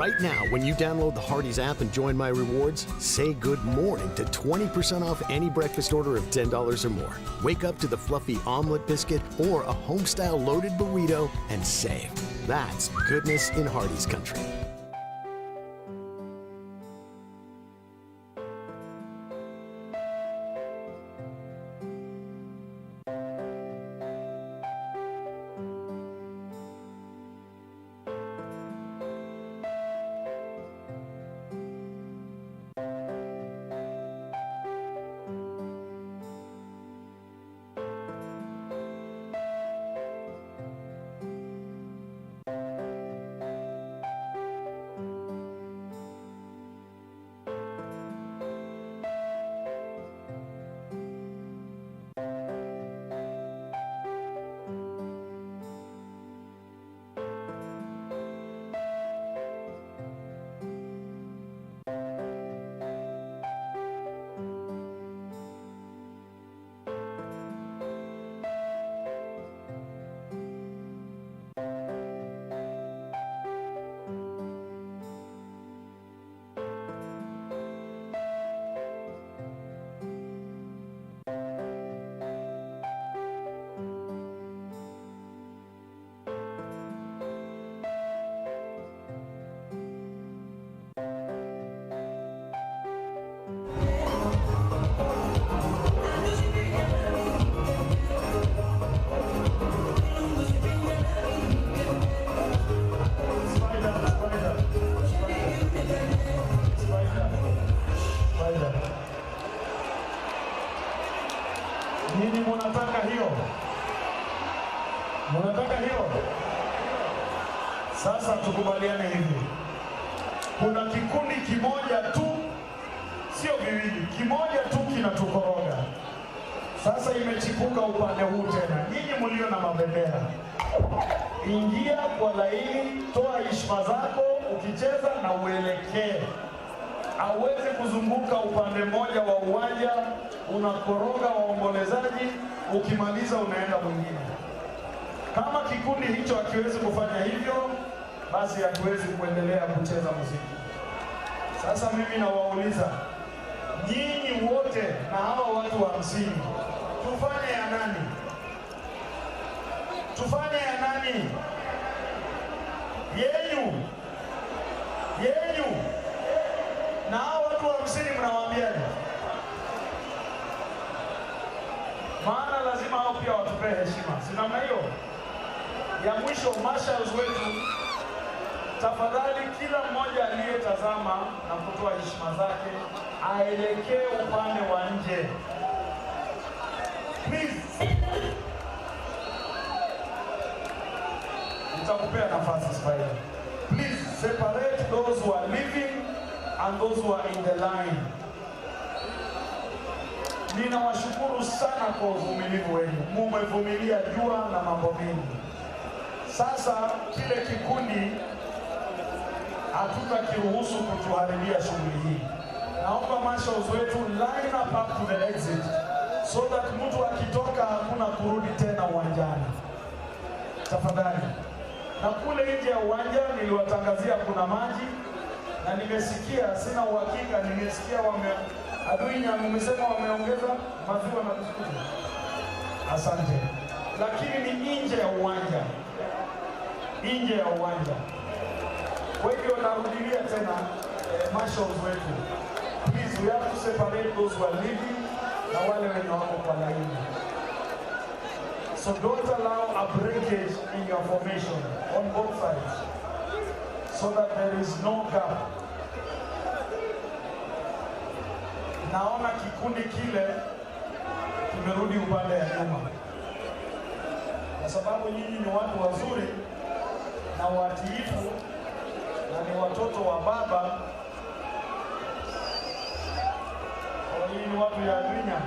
Right now, when you download the Hardee's app and join my rewards, say good morning to 20% off any breakfast order of $10 or more. Wake up to the fluffy omelet biscuit or a homestyle loaded burrito and save. That's goodness in Hardee's country. Spider, spider. Spider. Spider. Nyinyi munataka hiyo? Munataka hiyo? Sasa tukubaliane hivi, kuna kikundi kimoja tu, sio viwili, kimoja tu kinatukoroga. Sasa imechipuka upande huu tena. Nyinyi mlio na mabendera, ingia kwa laini, toa heshima zako ukicheza na uelekee. Hauwezi kuzunguka upande mmoja wa uwanja, unakoroga waombolezaji, ukimaliza unaenda mwingine. Kama kikundi hicho hakiwezi kufanya hivyo, basi hatuwezi kuendelea kucheza muziki. Sasa mimi nawauliza nyinyi wote na hawa watu 50, tufanye ya nani? Tufanye ya nani? Yenyu, yenyu. Na hawa watu 50 mnawaambiaje? Maana lazima hao pia watupee heshima, si namna hiyo? Ya mwisho, marshals wetu, tafadhali kila mmoja aliyetazama na kutoa heshima zake aelekee upande wa nje. Please. Nitakupea nafasi Spider. Please separate those who are leaving and those who are in the line. Ninawashukuru sana kwa uvumilivu wenu. Mumevumilia jua na mambo mengi. Sasa kile kikundi hatutakiruhusu kutuharibia shughuli hii. Naomba marshals wetu line up up to the exit so that mtu akitoka hakuna kurudi tena uwanjani. Tafadhali. Na kule nje ya uwanja niliwatangazia kuna maji na nimesikia, sina uhakika, nimesikia wame adui nyangu umesema wameongeza maziwa na biskuti. Asante. Lakini ni nje ya uwanja. Nje ya uwanja. Kwa hivyo narudilia tena marshals wetu. Please, we have to separate those who are leaving na wale wenye wako kwa laini. So don't allow a breakage in your formation on both sides so that there is no gap. Naona kikundi kile kimerudi upande ya nyuma, kwa sababu nyinyi ni watu wazuri na watiifu na ni watoto wa baba. Kwa nyinyi ni watu ya dunia.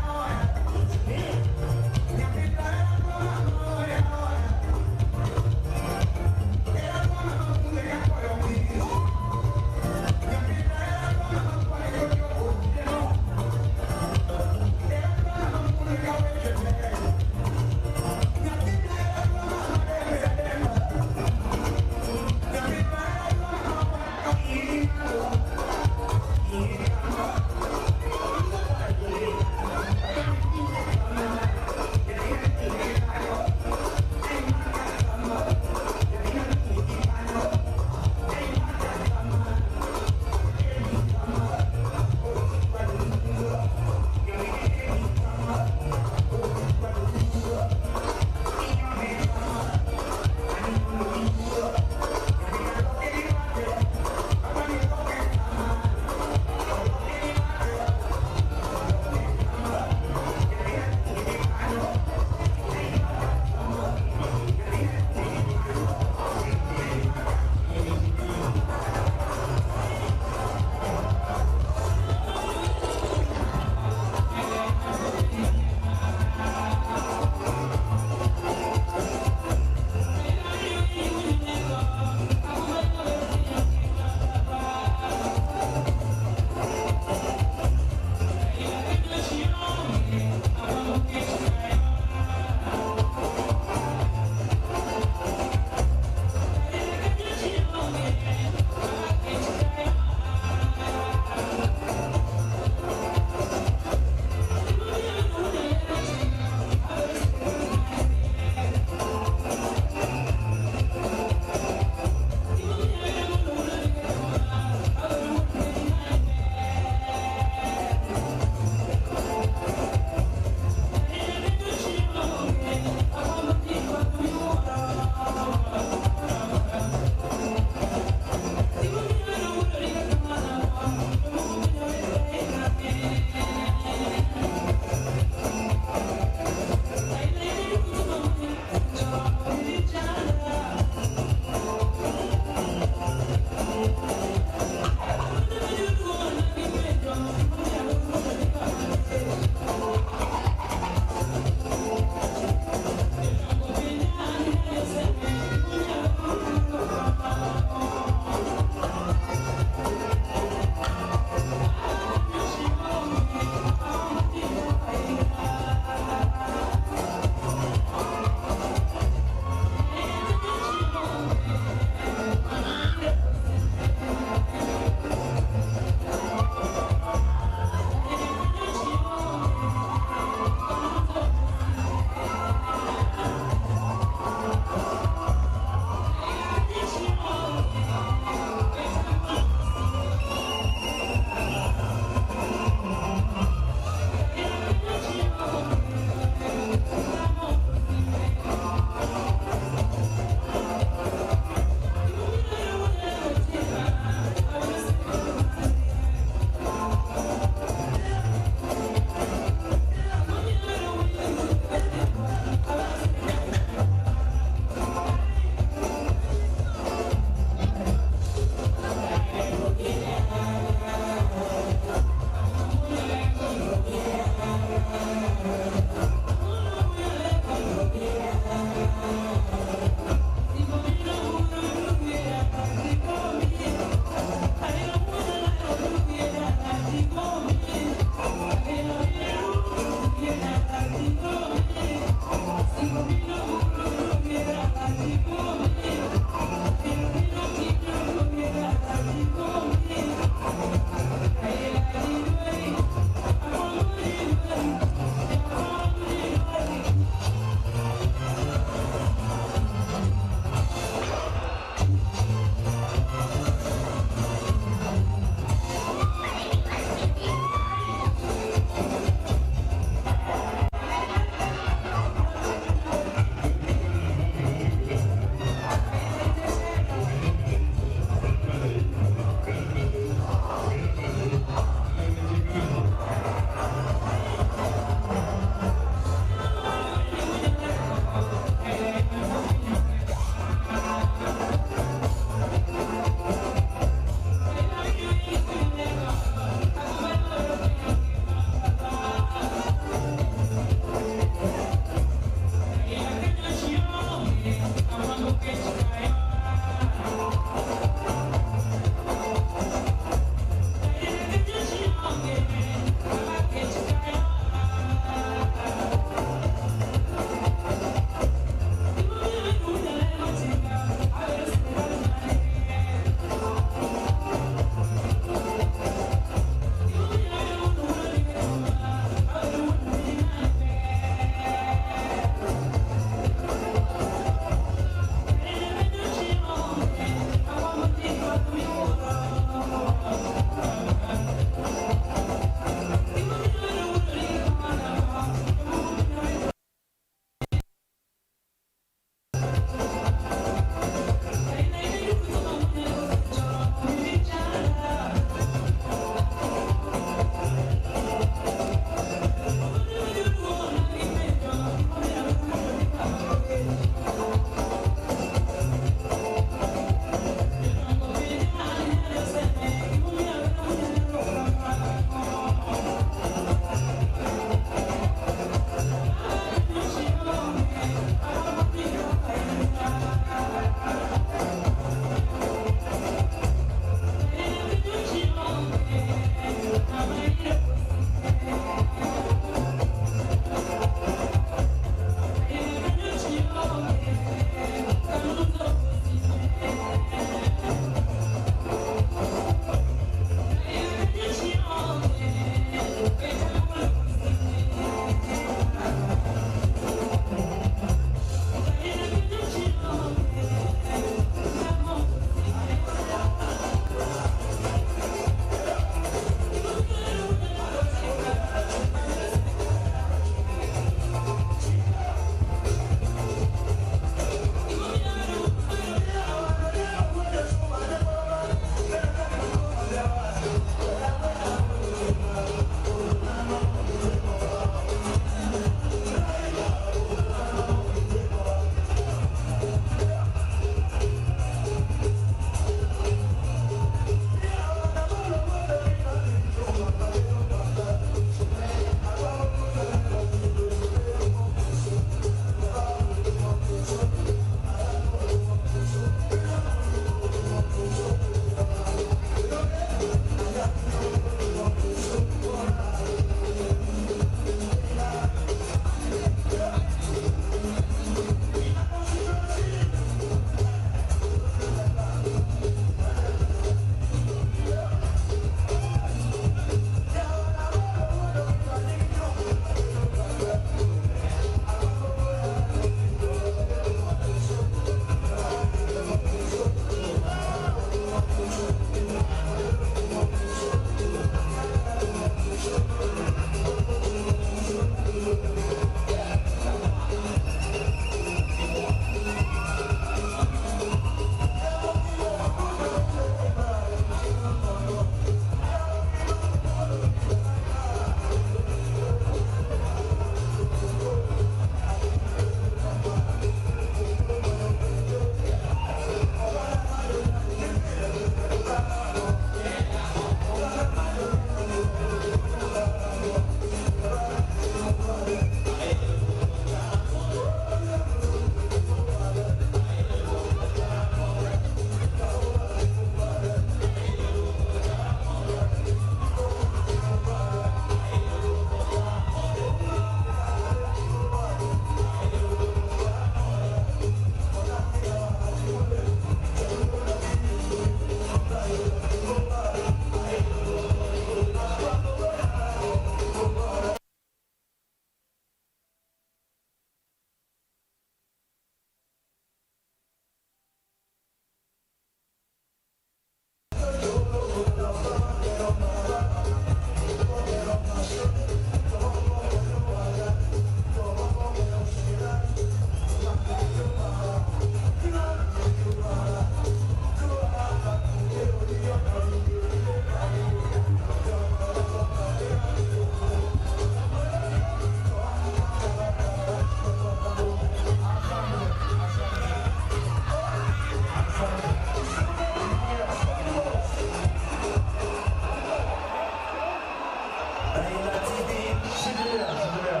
Shikilia, shikilia.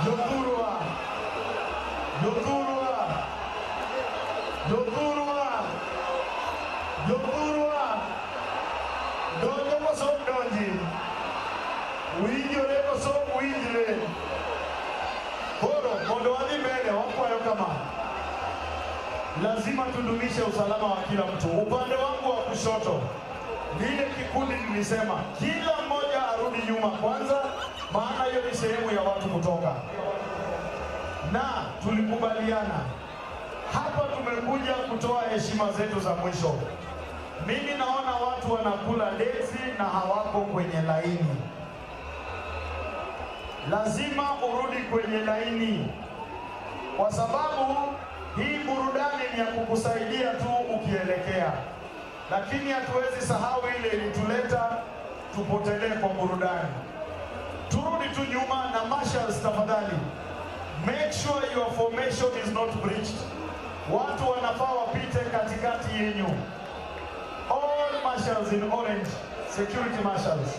Jothurwa, Jothurwa, Jothurwa, Jothurwa, donjo koso ok donji, winjore koso ok winjre. Koro mondo wadhi mbele, wakwayo kama lazima tudumishe usalama wa kila mtu. Upande wangu wa kushoto, lile kikundi nilisema kila mmoja arudi nyuma kwanza, maana hiyo ni sehemu ya watu kutoka, na tulikubaliana hapa tumekuja kutoa heshima zetu za mwisho. Mimi naona watu wanakula lezi na hawako kwenye laini. Lazima urudi kwenye laini, kwa sababu hii burudani ni ya kukusaidia tu ukielekea, lakini hatuwezi sahau ile ilituleta tupotelee kwa burudani. Turudi tu nyuma na marshals, tafadhali make sure your formation is not breached. Watu wanafaa wapite katikati yenyu. All marshals in orange, security marshals,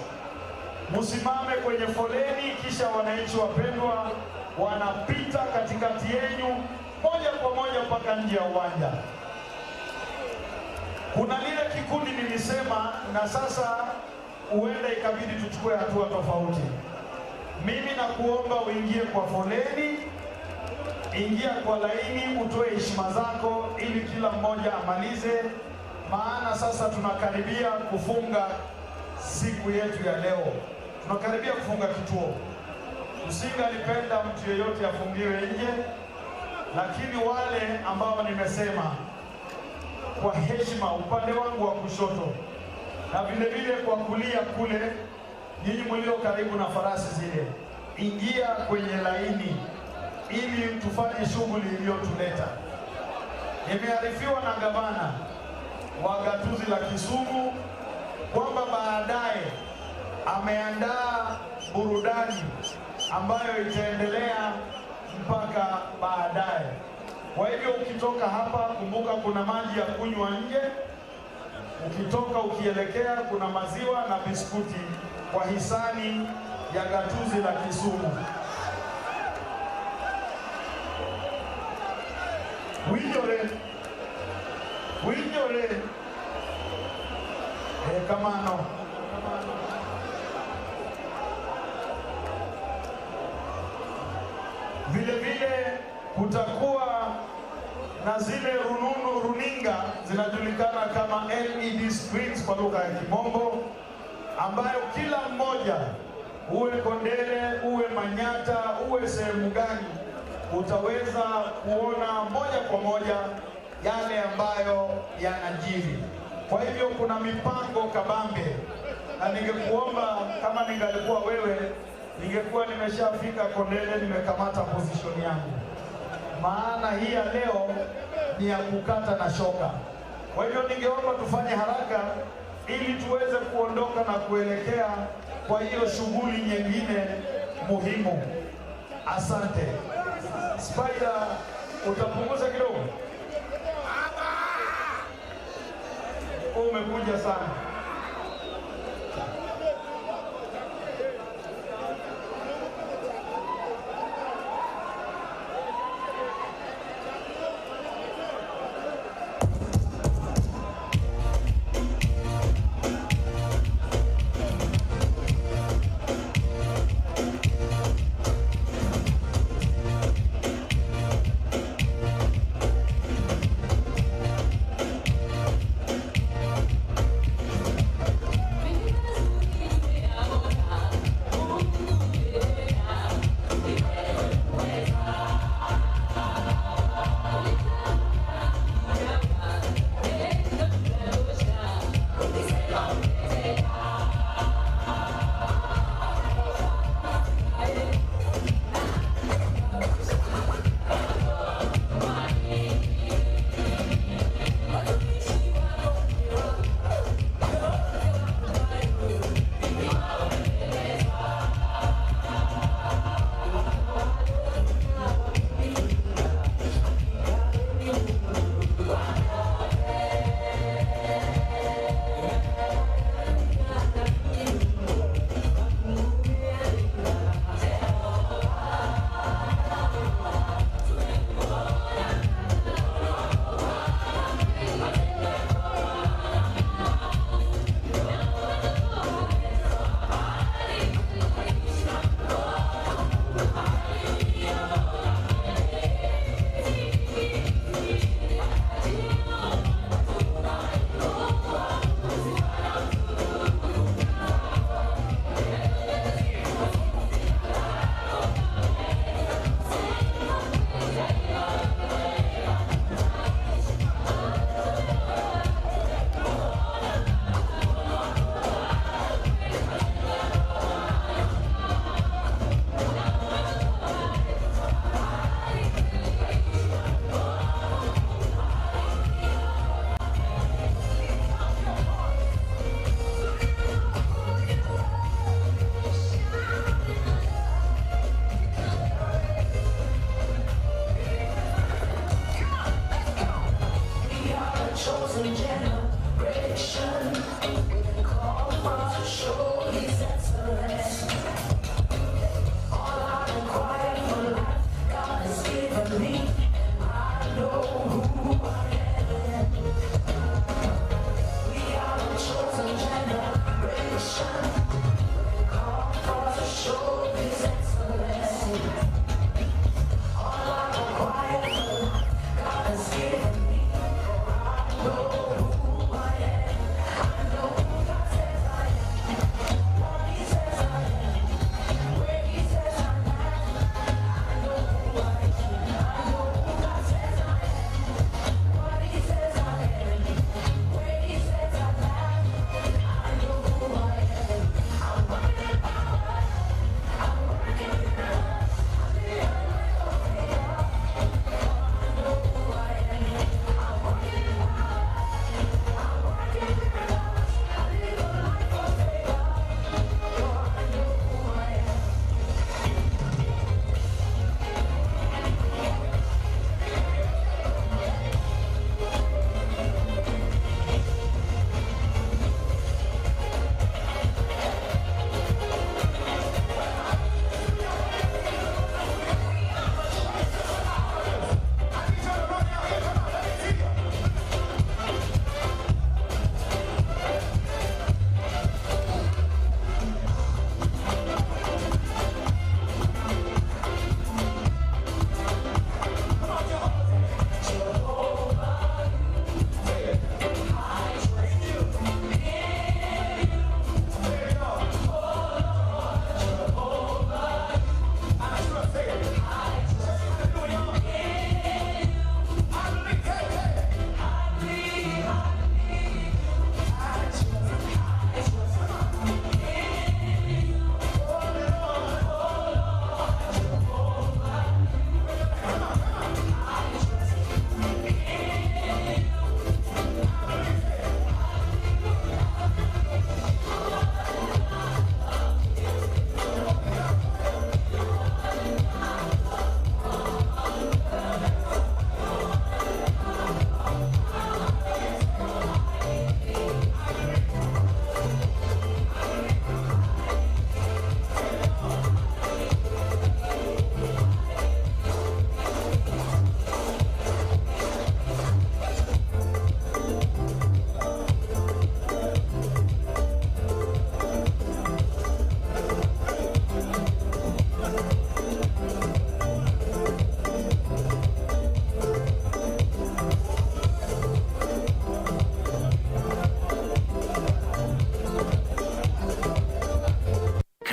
musimame kwenye foleni, kisha wananchi wapendwa wanapita katikati yenyu moja kwa moja mpaka nje ya uwanja. Kuna lile kikundi nilisema, na sasa huenda ikabidi tuchukue hatua tofauti. Mimi nakuomba uingie kwa foleni, ingia kwa laini, utoe heshima zako ili kila mmoja amalize, maana sasa tunakaribia kufunga siku yetu ya leo, tunakaribia kufunga kituo. Usingalipenda mtu yeyote afungiwe nje, lakini wale ambao nimesema kwa heshima, upande wangu wa kushoto na vile vile kwa kulia kule, nyinyi mlio karibu na farasi zile, ingia kwenye laini ili tufanye shughuli iliyotuleta. Nimearifiwa na gavana wa gatuzi la Kisumu kwamba baadaye ameandaa burudani ambayo itaendelea mpaka baadaye. Kwa hivyo ukitoka hapa, kumbuka kuna maji ya kunywa nje. Ukitoka ukielekea, kuna maziwa na biskuti kwa hisani ya gatuzi la Kisumu. Winjore, winjore, kamano. Vile vile kutakuwa na zile rununu runinga zinajulikana kama LED screens kwa lugha ya Kimombo, ambayo kila mmoja, uwe Kondele, uwe Manyata, uwe sehemu gani, utaweza kuona moja kwa moja yale ambayo yanajiri. Kwa hivyo kuna mipango kabambe, na ningekuomba kama ningalikuwa wewe, ningekuwa nimeshafika Kondele, nimekamata position yangu, maana hii ya leo ni ya kukata na shoka. Kwa hivyo ningeomba tufanye haraka ili tuweze kuondoka na kuelekea kwa hiyo shughuli nyingine muhimu. Asante. Spider, utapunguza kidogo? Umekuja sana.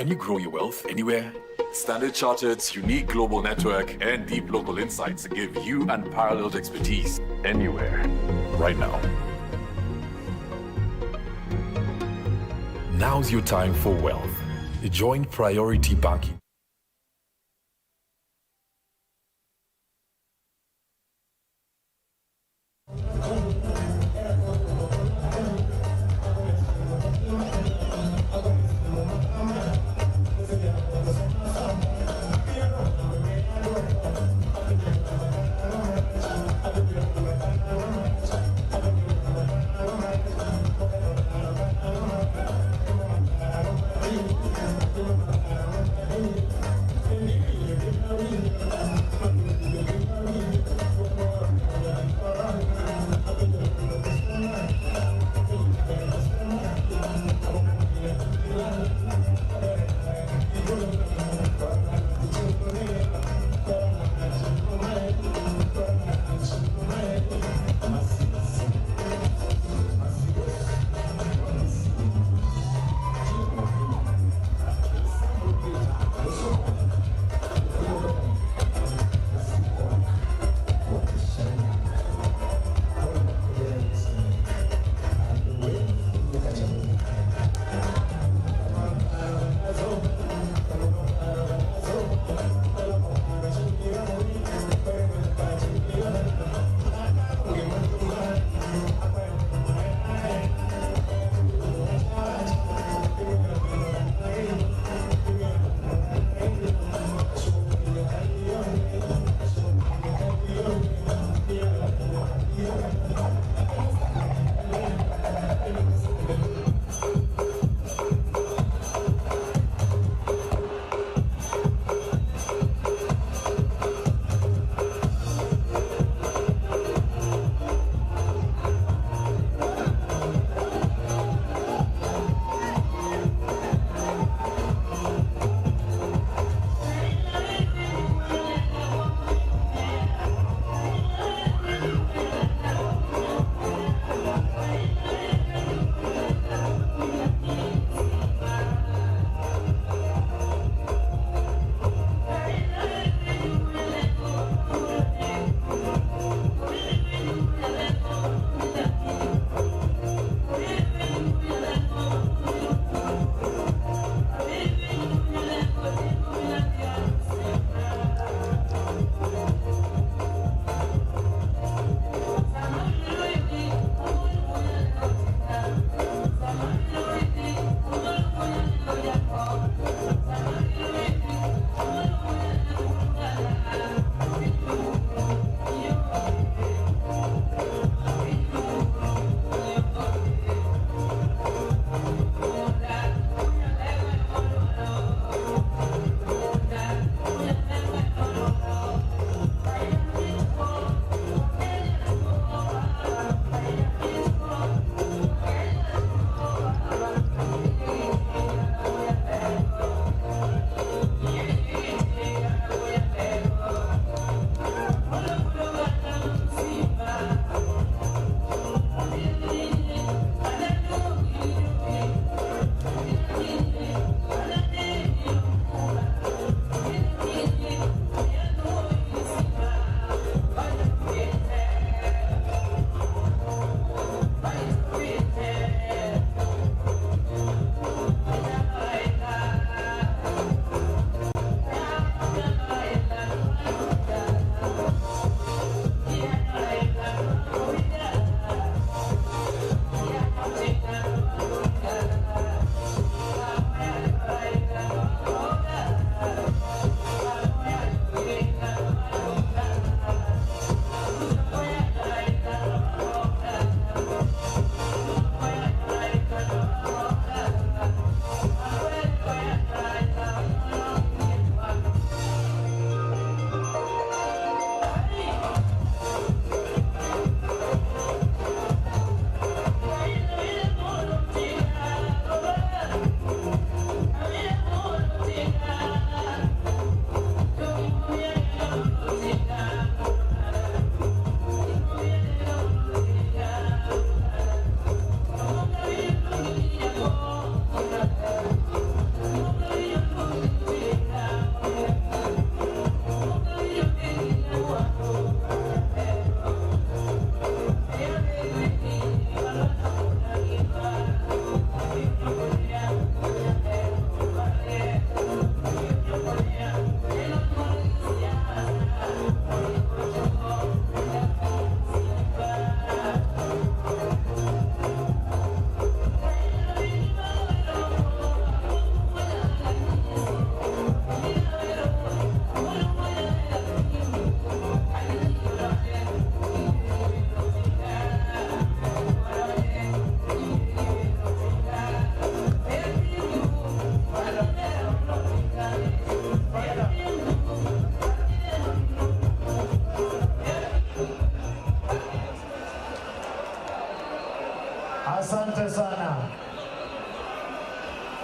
Can you grow your wealth anywhere? Standard Chartered's unique global network and deep local insights give you unparalleled expertise anywhere, right now. Now's your time for wealth. Join Priority Banking.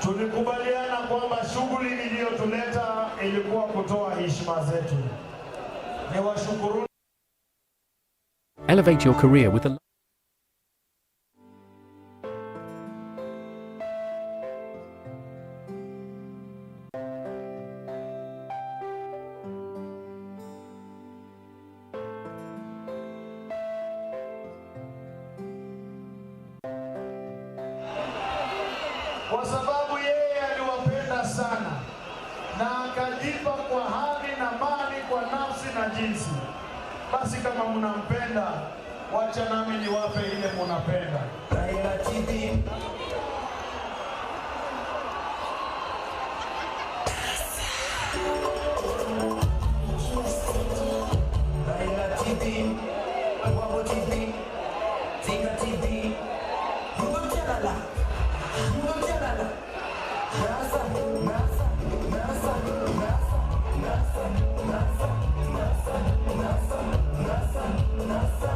Tulikubaliana kwamba shughuli iliyotuleta ilikuwa kutoa heshima zetu. Niwashukuru. Elevate your career with the Kwa sababu yeye aliwapenda sana na akajipa kwa hali na mali, kwa nafsi na jinsi. Basi kama mnampenda, wacha nami niwape ile munapenda. Raila TV. Raila TV, Wabo TV, Tinga TV, Mungu Jalala, Nasa, Nasa, Nasa, Nasa, Nasa, Nasa, Nasa, Nasa, Nasa, Nasa.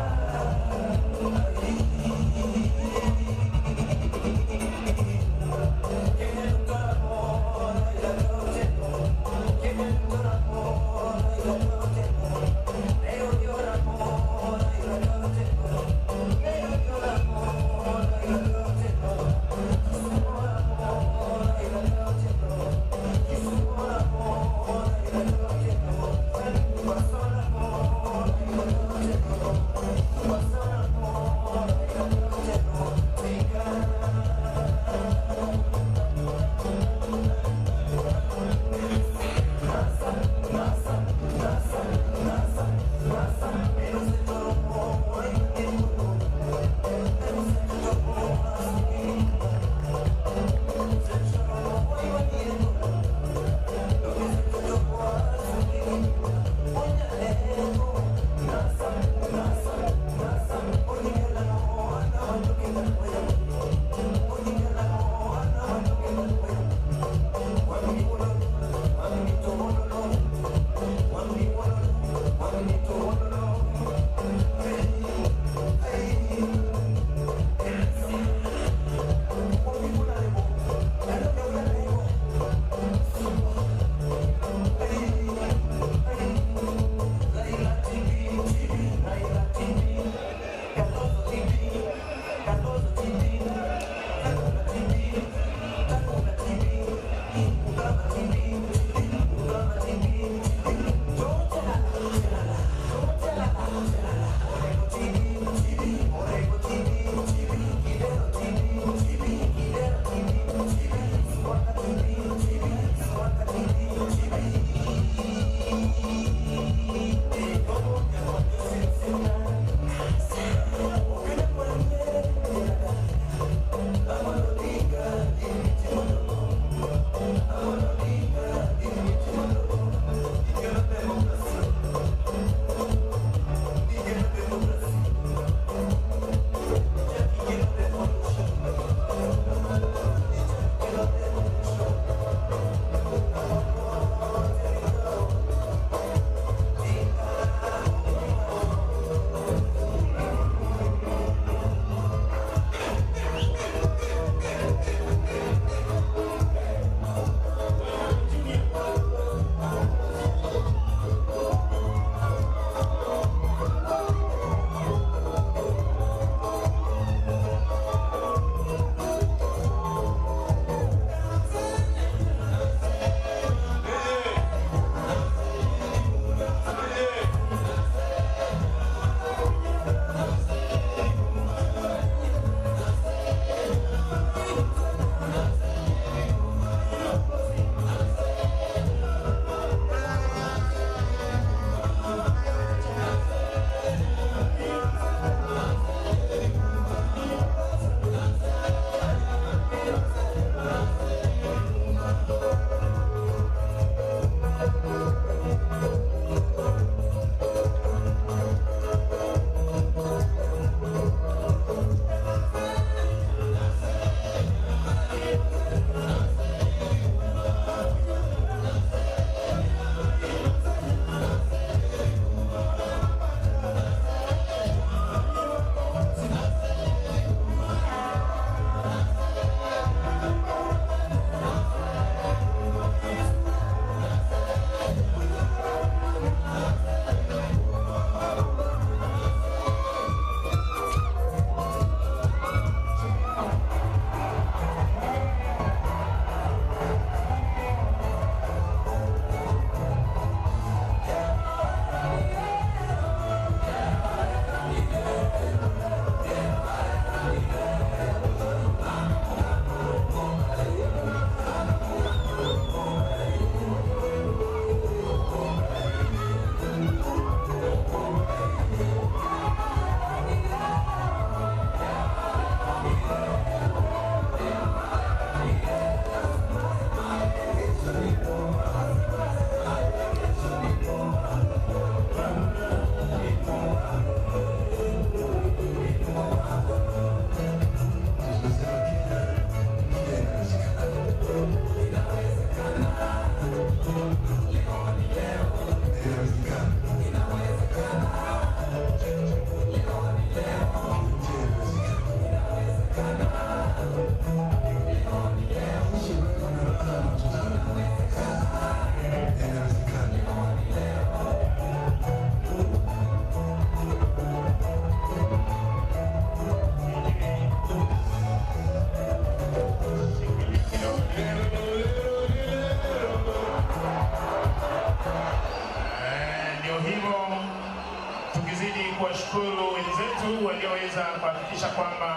kuwashukuru wenzetu walioweza kuhakikisha kwamba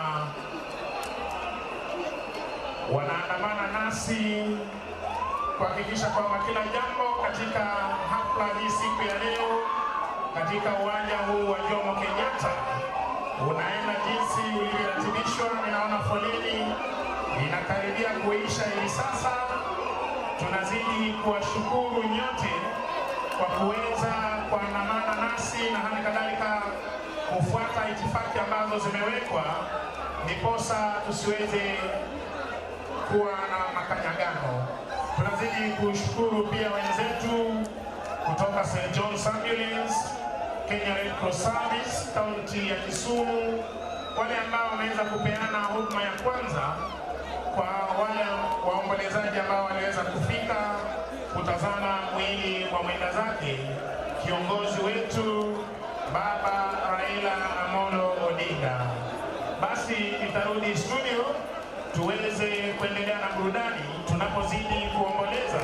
wanaandamana nasi kuhakikisha kwamba kila jambo katika hafla hii siku ya leo katika uwanja huu wa Jomo Kenyatta unaenda jinsi ulivyoratibishwa. Ninaona foleni inakaribia kuisha hivi sasa. Tunazidi kuwashukuru nyote kwa kuweza kuandamana nasi na hali kadhalika kufuata itifaki ambazo zimewekwa, ndiposa tusiweze kuwa na makanyagano. Tunazidi kushukuru pia wenzetu kutoka St. John's Ambulance, Kenya Red Cross Service, kaunti ya Kisumu, wale ambao wameweza kupeana huduma ya kwanza kwa wale waombolezaji ambao waliweza kufika kutazama mwili wa mwenda zake kiongozi wetu Baba Raila Amolo Odinga. Basi nitarudi studio tuweze kuendelea na burudani tunapozidi kuomboleza.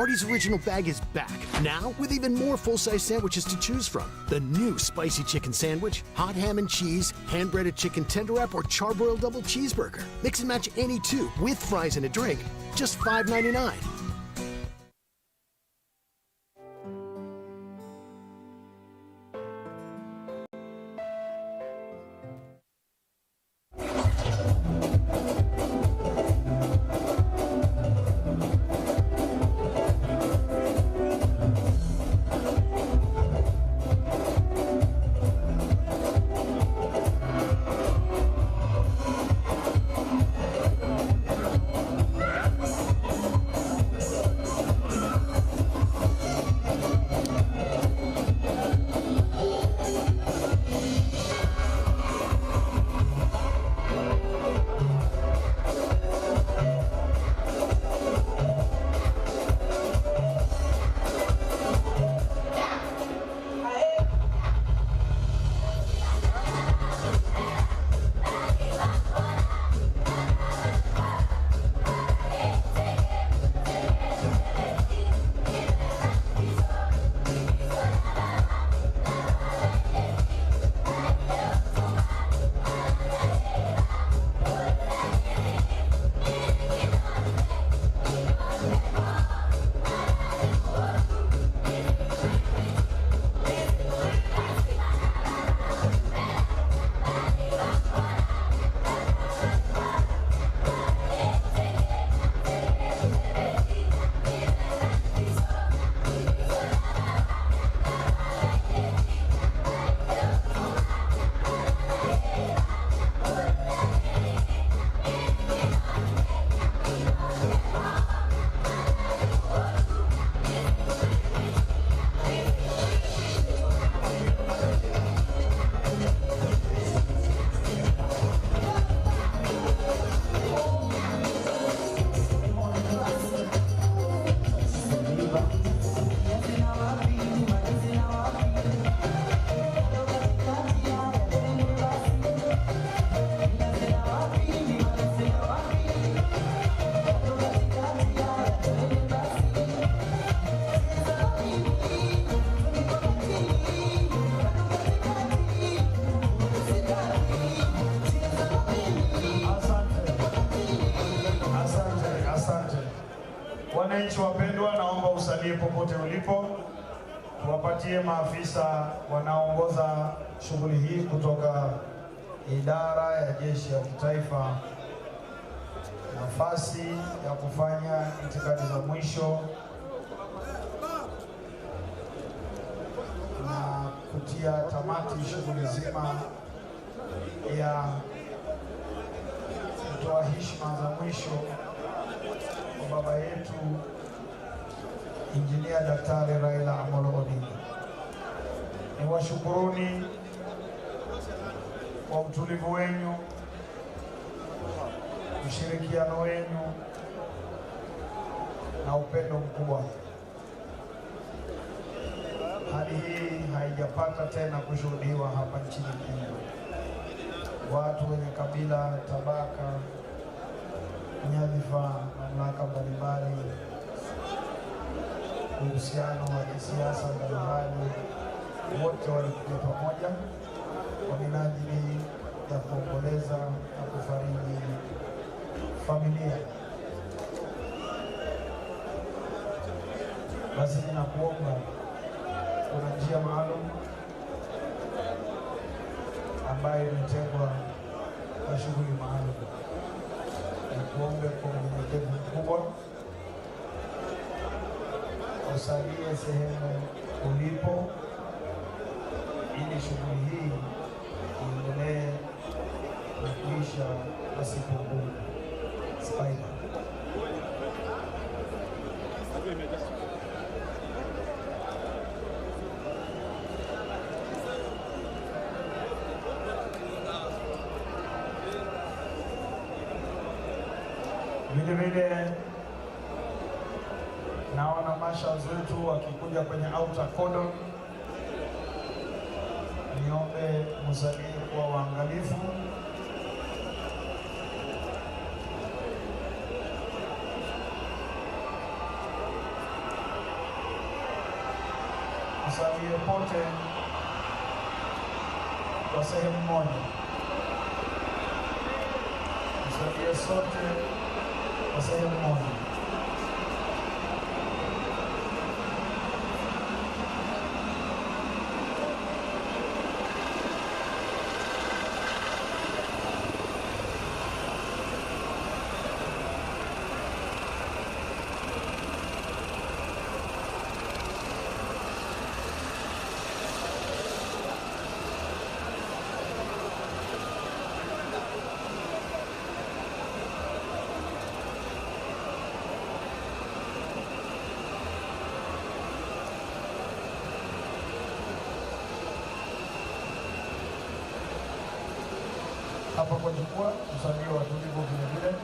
Hardee's Original Bag is back, now with even more full-size sandwiches to choose from. The new spicy chicken sandwich, hot ham and cheese, hand-breaded chicken tender wrap, or charbroiled double cheeseburger. Mix and match any two with fries and a drink, just $5.99. Asante, asante. Wananchi wapendwa, naomba usalie popote ulipo, tuwapatie maafisa wanaoongoza shughuli hii kutoka idara ya jeshi ya kitaifa nafasi ya kufanya itikadi za mwisho na kutia tamati shughuli zima ya kutoa heshima za mwisho kwa baba yetu Injinia Daktari Raila Amolo Odinga. Niwashukuruni kwa utulivu wenu, ushirikiano wenu na upendo mkubwa. Hali hii haijapata tena kushuhudiwa hapa nchini Kenya. Watu wenye kabila, tabaka, nyadhifa, mamlaka mbalimbali, uhusiano wa kisiasa mbalimbali, wote walikuja pamoja kwa minajili ya kuomboleza na kufariji familia. Basi ninakuomba, kuna njia maalum ambayo imetengwa kwa shughuli maalum. Nikuombe kwa unyenyekevu mkubwa usalie sehemu ulipo ili shughuli hii iendelee na kuisha pasipo ngumu. Spider. Vile vile naona marshals wetu wakikuja kwenye outer cordon, niombe musalie kuwa waangalifu. Tusalie pote kwa sehemu moja, tusalie sote kwa sehemu moja. Hapa kwa jukwaa tusalie watulivu vile vile.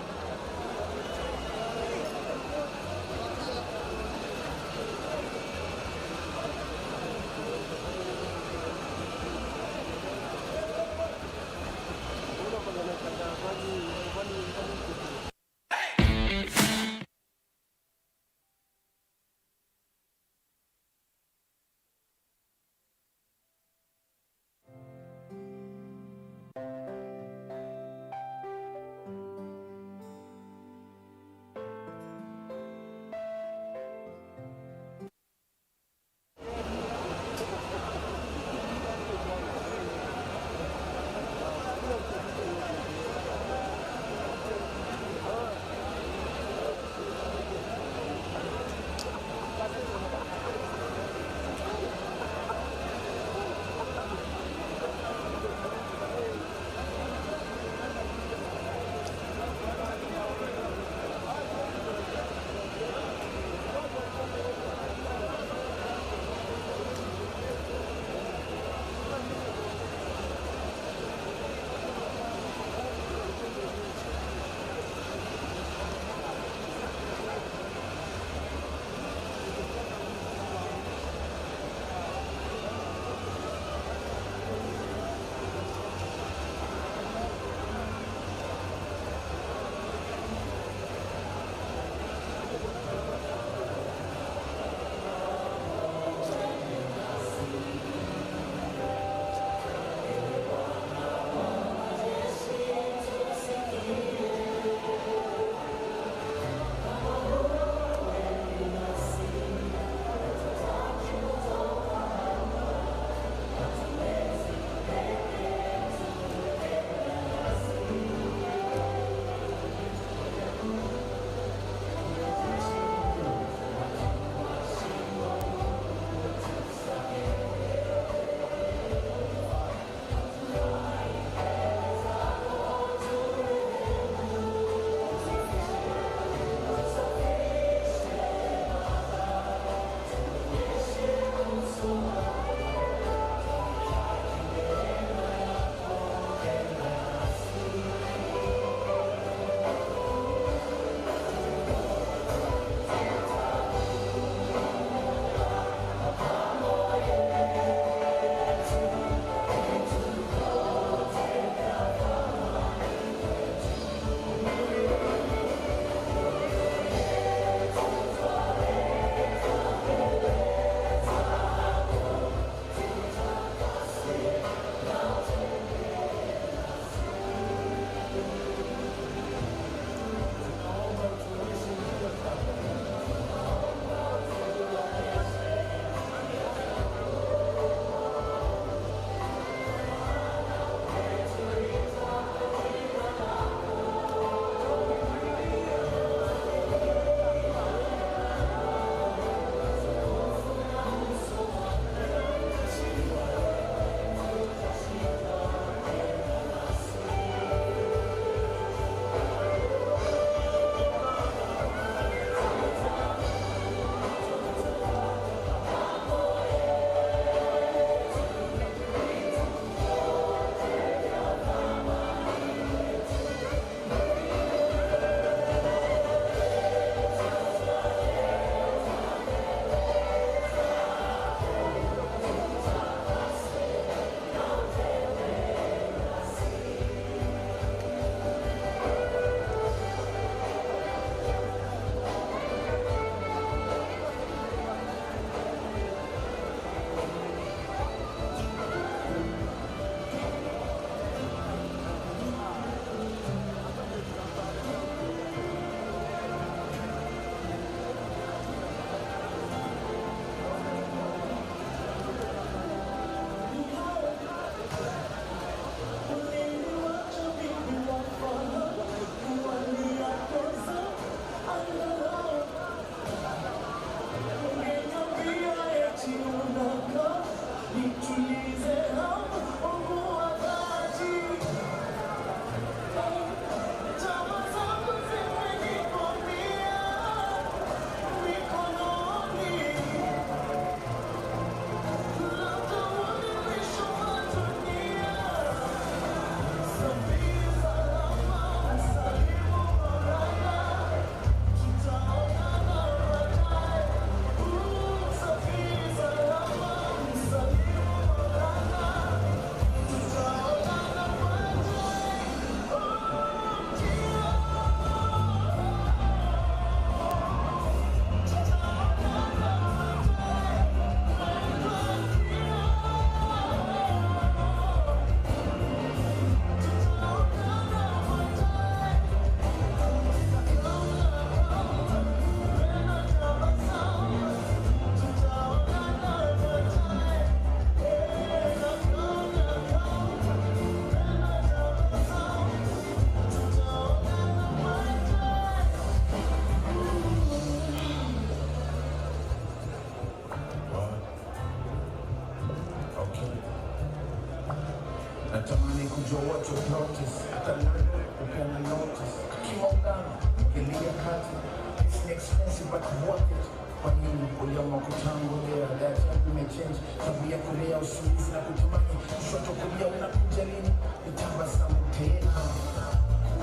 Kwa nini uliamua kutangulia? That imechange tabia, kulea usingizi na kutamani kushoto kulia, unakuja lini? Nitabasamu tena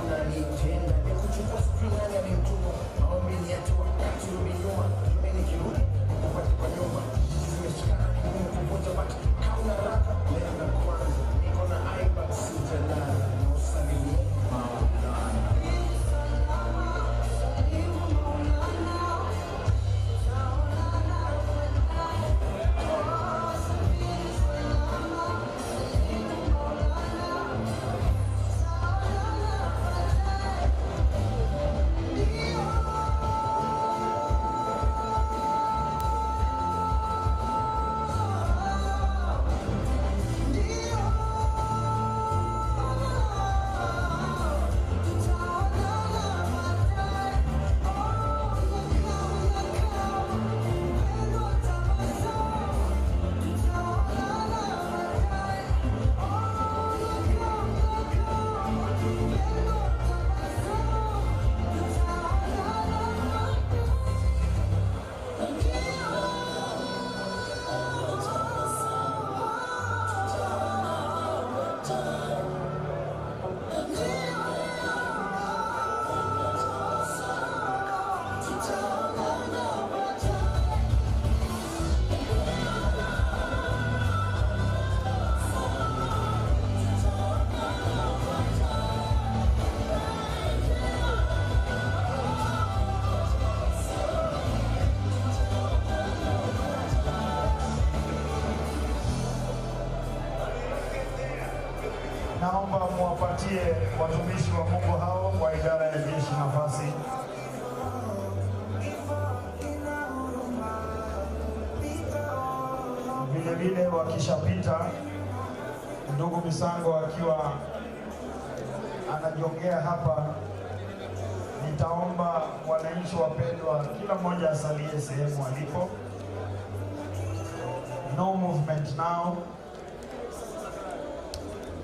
unanitenda nikuchukua, sijui nani alimtuma. Maombi ni ati wakati rudi nyuma, mimi nikirudi nikupate kwa nyuma. Zimeshikana ni ngumu kuvunja, but kauna raka lenda kwanza, niko na iPad sijalala, na usalimie Maulana. Naomba muwapatie watumishi wa Mungu hao wa idara ya jeshi nafasi. Vile vile wakishapita, ndugu Misango akiwa anajongea hapa, nitaomba wananchi wapendwa, kila mmoja asalie sehemu alipo. No movement now,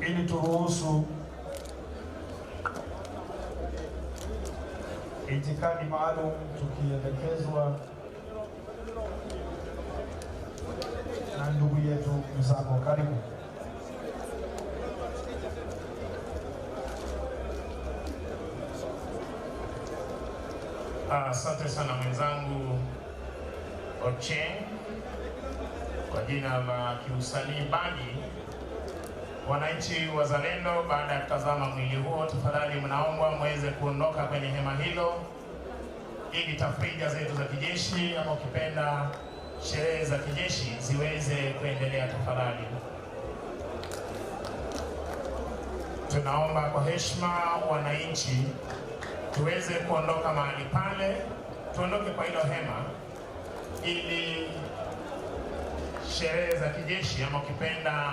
ili turuhusu itikadi maalum tukielekezwa na ndugu yetu Misango. Karibu. Asante sana mwenzangu Ochieng, kwa jina la kiusanii Bagi. Wananchi wazalendo, baada ya kutazama mwili huo, tafadhali mnaombwa muweze kuondoka kwenye hema hilo ili tafrija zetu za kijeshi ama ukipenda sherehe za kijeshi ziweze kuendelea. Tafadhali tunaomba kwa heshima wananchi tuweze kuondoka mahali pale, tuondoke kwa hilo hema ili sherehe za kijeshi ama ukipenda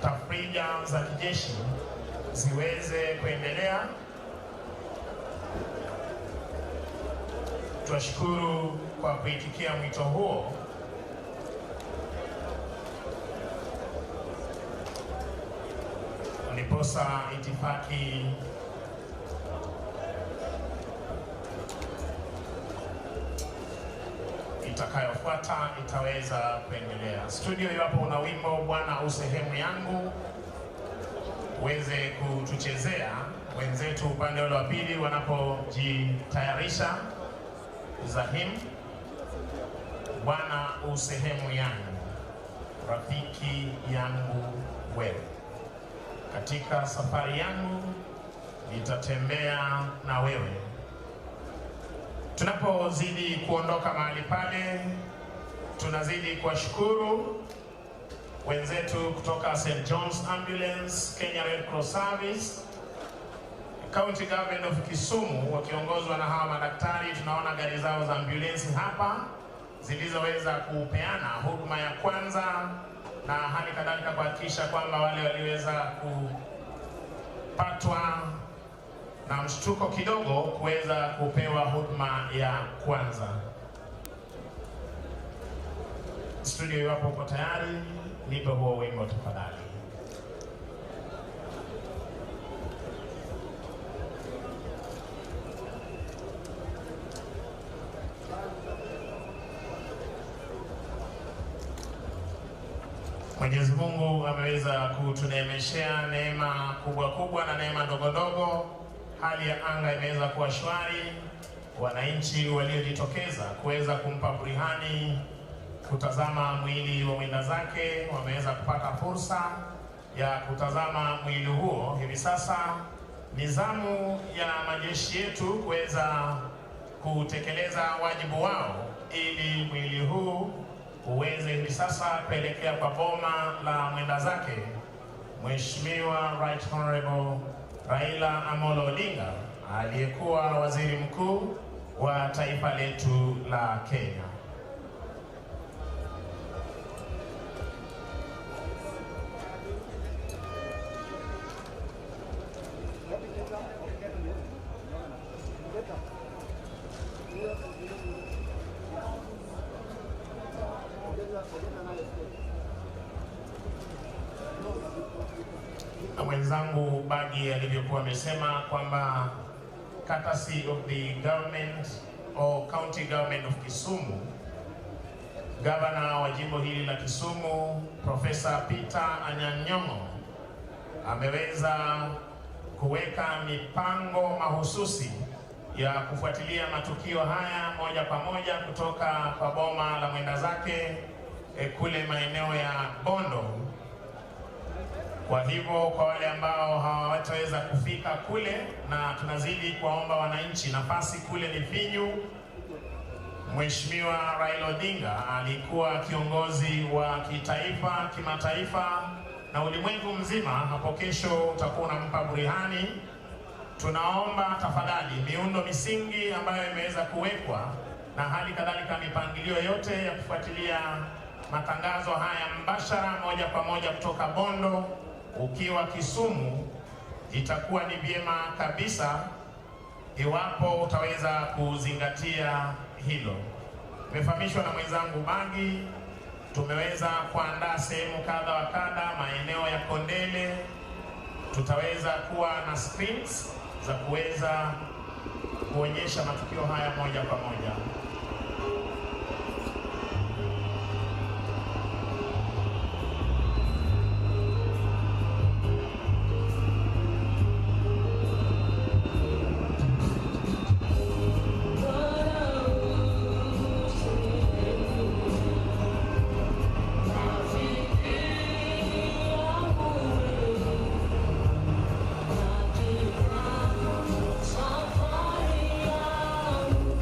tafrija za kijeshi ziweze kuendelea. Tuwashukuru kwa kuitikia mwito huo. Ndiposa itifaki itakayofuata itaweza kuendelea. Studio, iwapo una wimbo Bwana u sehemu yangu uweze kutuchezea, wenzetu upande ule wa pili wanapojitayarisha. Zahim, Bwana u sehemu yangu, rafiki yangu wewe, katika safari yangu nitatembea na wewe. Tunapozidi kuondoka mahali pale, tunazidi kuwashukuru wenzetu kutoka St. John's Ambulance, Kenya Red Cross Service, County Government of Kisumu wakiongozwa na hawa madaktari. Tunaona gari zao za ambulensi hapa zilizoweza kupeana huduma ya kwanza na hali kadhalika kuhakikisha kwamba wale waliweza kupatwa na mshtuko kidogo kuweza kupewa huduma ya kwanza. Studio, iwapo uko tayari, nipe huo wimbo tafadhali. Mwenyezi Mungu ameweza kutuneemeshea neema kubwa kubwa na neema ndogo ndogo. Hali ya anga imeweza kuwa shwari. Wananchi waliojitokeza kuweza kumpa burihani kutazama mwili wa mwenda zake wameweza kupata fursa ya kutazama mwili huo. Hivi sasa ni zamu ya majeshi yetu kuweza kutekeleza wajibu wao ili mwili huu uweze hivi sasa kuelekea kwa boma la mwenda zake Mheshimiwa Right Honorable Raila Amolo Odinga, aliyekuwa waziri mkuu wa taifa letu la Kenya. Na mwenzangu Bagi alivyokuwa amesema kwamba courtesy of the government or county government of Kisumu, gavana wa jimbo hili la Kisumu Profesa Peter Anyang' Nyong'o ameweza kuweka mipango mahususi ya kufuatilia matukio haya moja kwa moja kutoka kwa boma la mwenda zake kule maeneo ya Bondo. Kwa hivyo kwa wale ambao hawataweza kufika kule, na tunazidi kuwaomba wananchi, nafasi kule ni finyu. Mheshimiwa Raila Odinga alikuwa kiongozi wa kitaifa, kimataifa na ulimwengu mzima. Hapo kesho utakuwa unampa burihani. Tunaomba tafadhali, miundo misingi ambayo imeweza kuwekwa na hali kadhalika mipangilio yote ya kufuatilia matangazo haya mbashara moja kwa moja kutoka Bondo ukiwa Kisumu, itakuwa ni vyema kabisa iwapo utaweza kuzingatia hilo. Nimefahamishwa na mwenzangu Bagi, tumeweza kuandaa sehemu kadha wa kadha, maeneo ya Kondele tutaweza kuwa na screens za kuweza kuonyesha matukio haya moja kwa moja. Safari yangu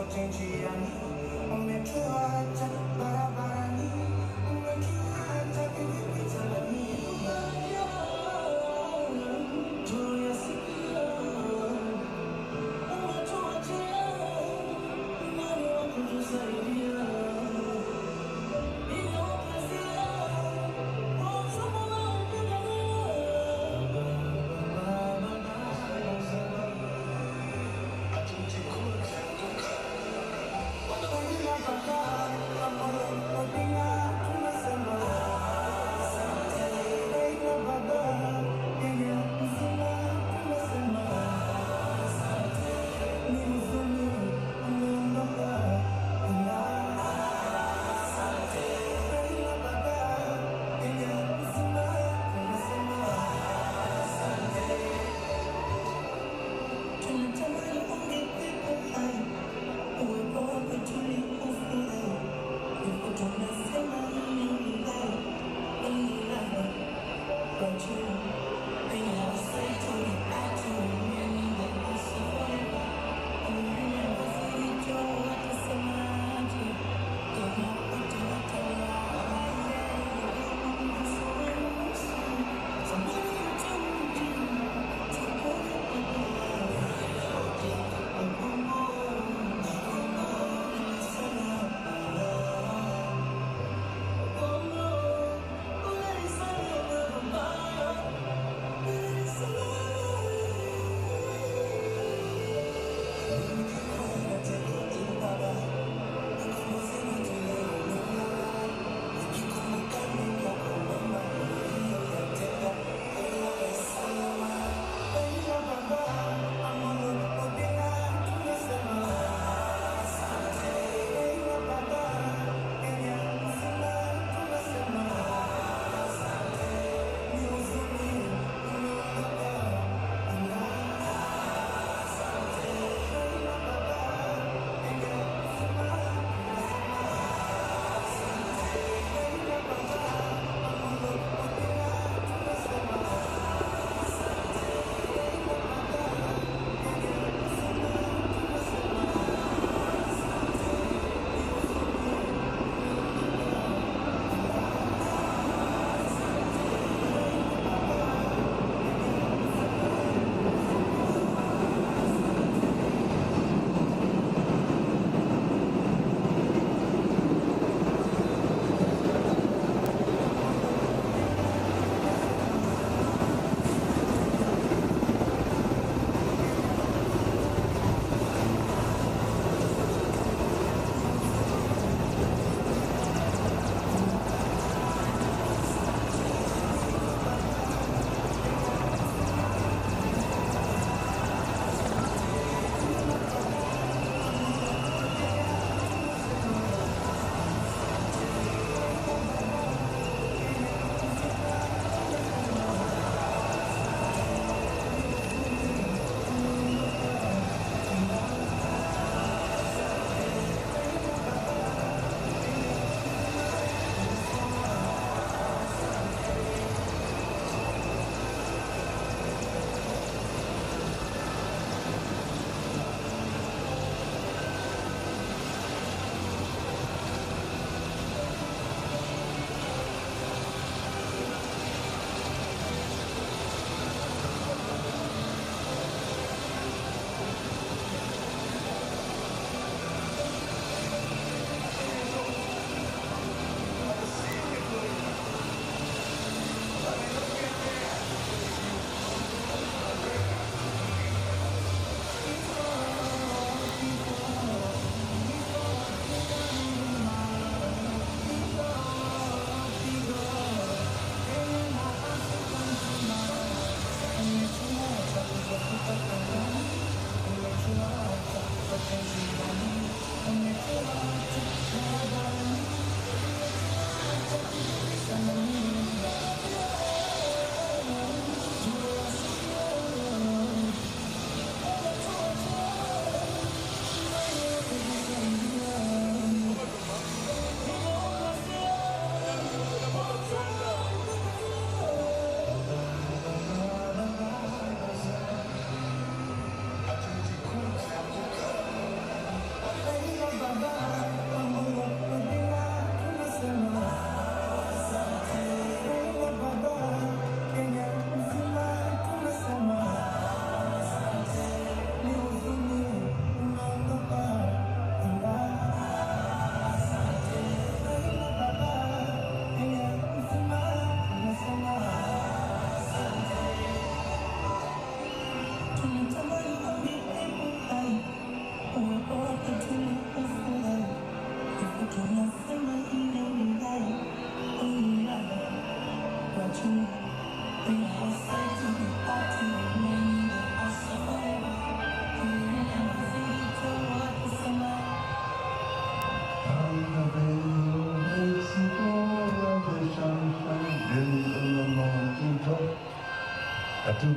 Wote njiani, umetuacha barabarani, umetuacha kivipi jamani? Tuliyasikia, umetuachia, nani wa kutusaidia?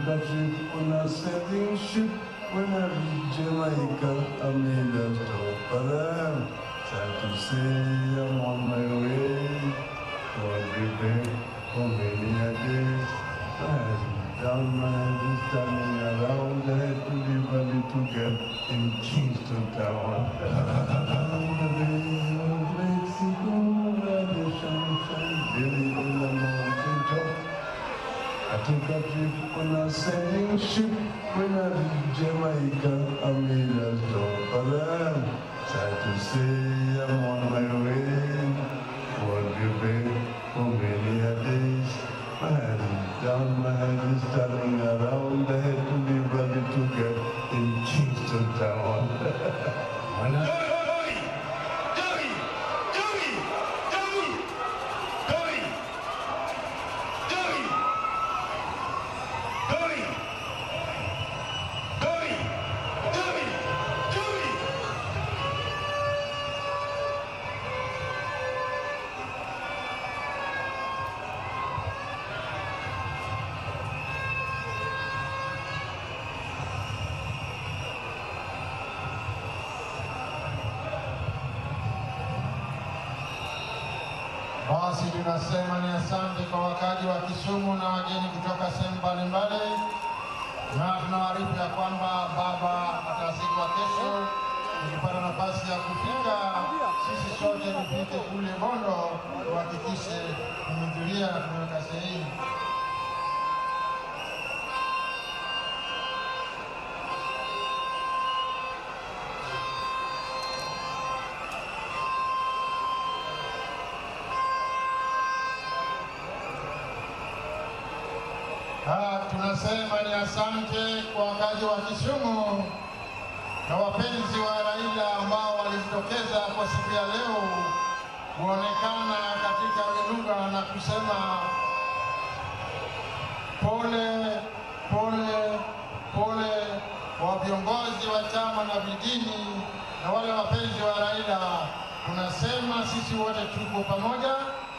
took a trip on a sailing ship. When I reached Jamaica, I made a stop there. Sad to say I'm on my way. Won't be back for many a days. My head is down, my head is turning around. I had to leave early to get in Kingston Town. On the bay of Mexico, where the sunshine really in the mountain top. I took a trip on a sailing ship. When I reached Jamaica, I made a stop there. Sad to say I'm on my way. Won't be back for many a days. My head is down, my head is turning around. I had to leave early to get in Kingston Town. Basi tunasema ni asante kwa wakazi wa Kisumu na wageni kutoka sehemu mbalimbali, na tunawaarifu ya kwamba baba atazikwa kesho. Tukipata nafasi ya kufika, sisi sote tufike kule Bondo tuhakikishe tumehudhuria na tumeweka sahihi. Tunasema ni asante kwa wakazi wa Kisumu na wapenzi wa Raila ambao walijitokeza kwa siku ya leo kuonekana katika lugha na kusema pole pole pole kwa viongozi wa chama na vijijini na wale wapenzi wa Raila. Tunasema sisi wote tuko pamoja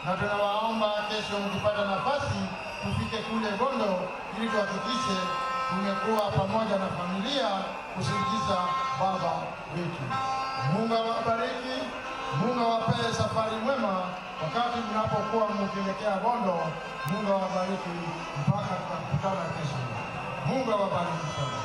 na tunawaomba kesho mkipata nafasi tufike kule Bondo ili tuhakikishe tumekuwa pamoja na familia kusindikiza baba wetu. Mungu awabariki, Mungu awapee safari mwema wakati mnapokuwa mkielekea Bondo. Mungu awabariki mpaka tutakutana kesho. Mungu awabariki sana.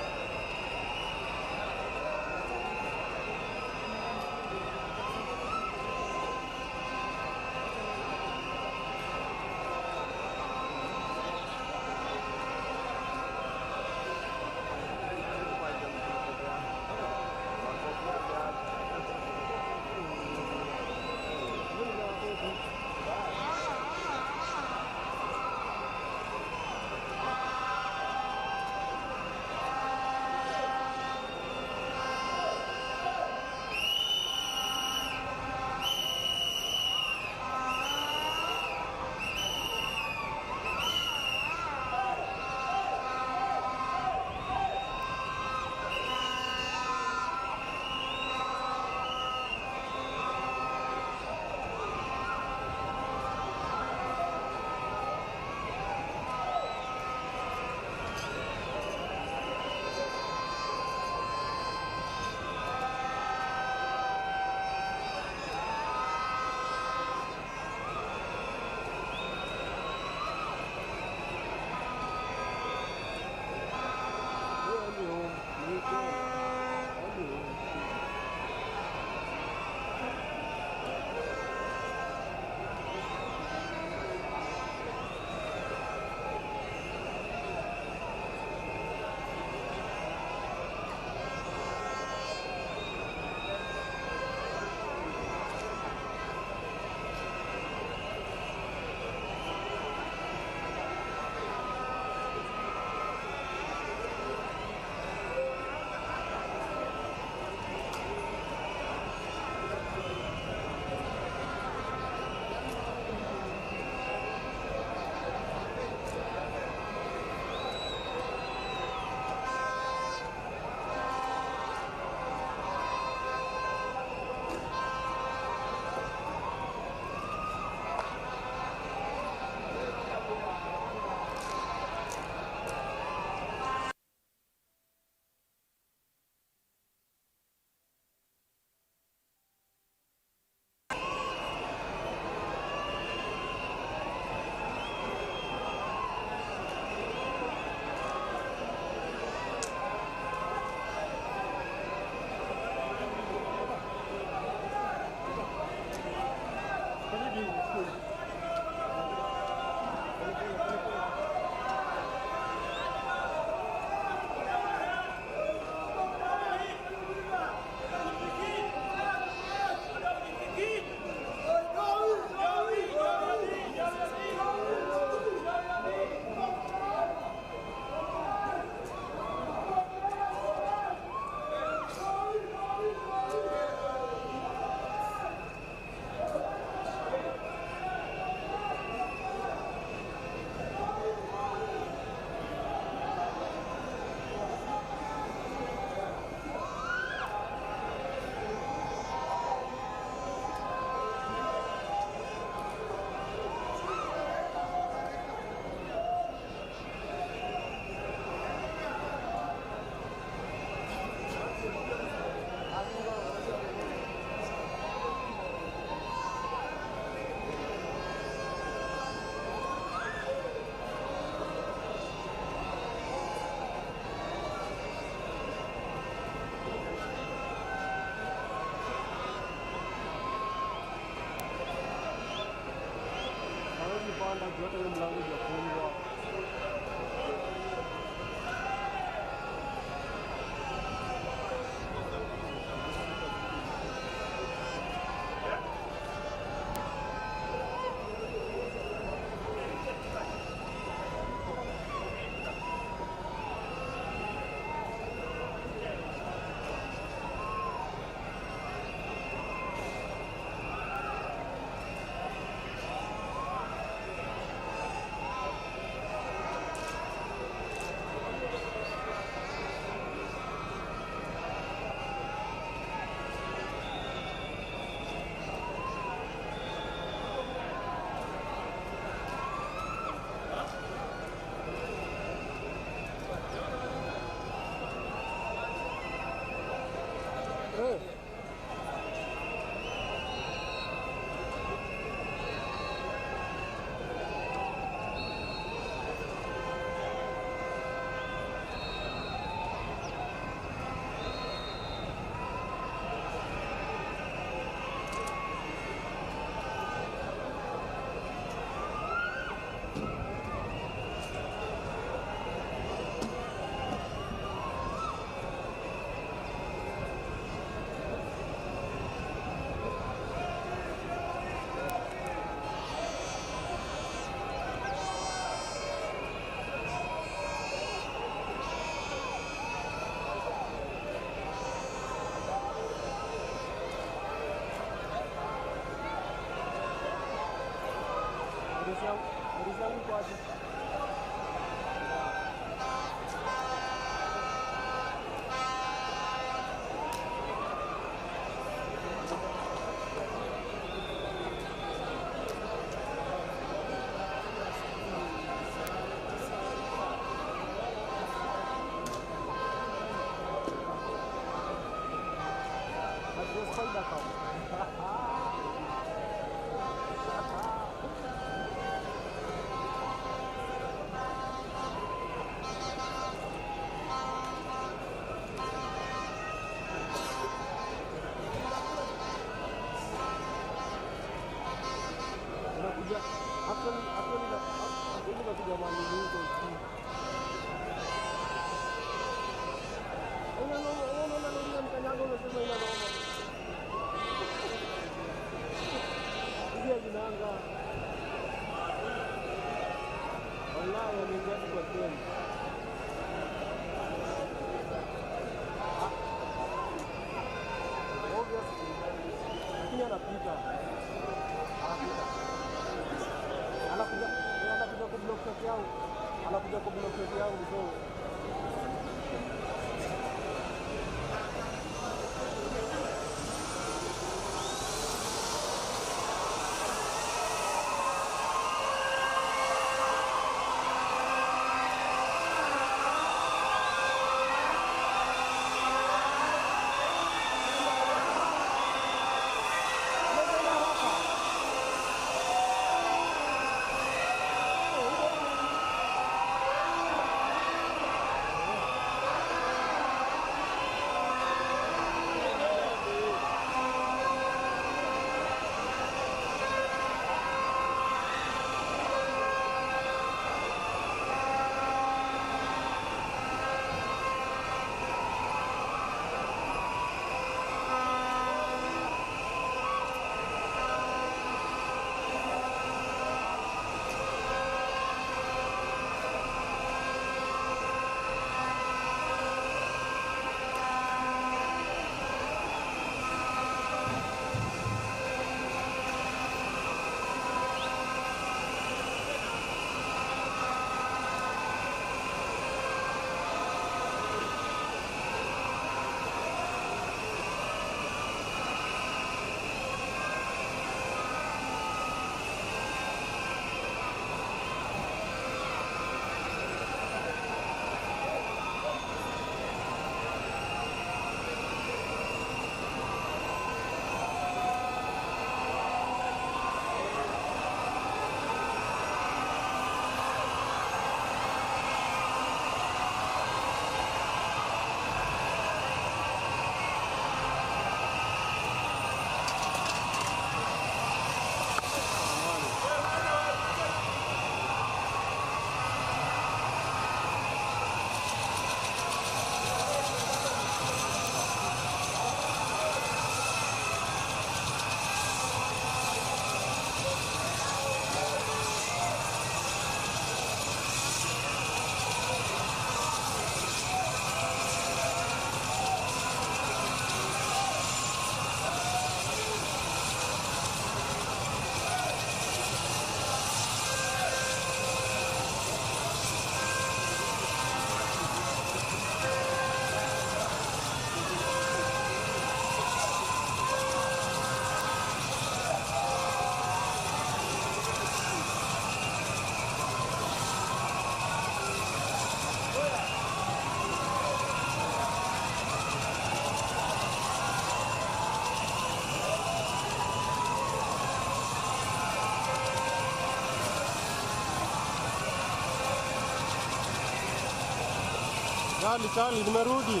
Charlie, Charlie, nimerudi.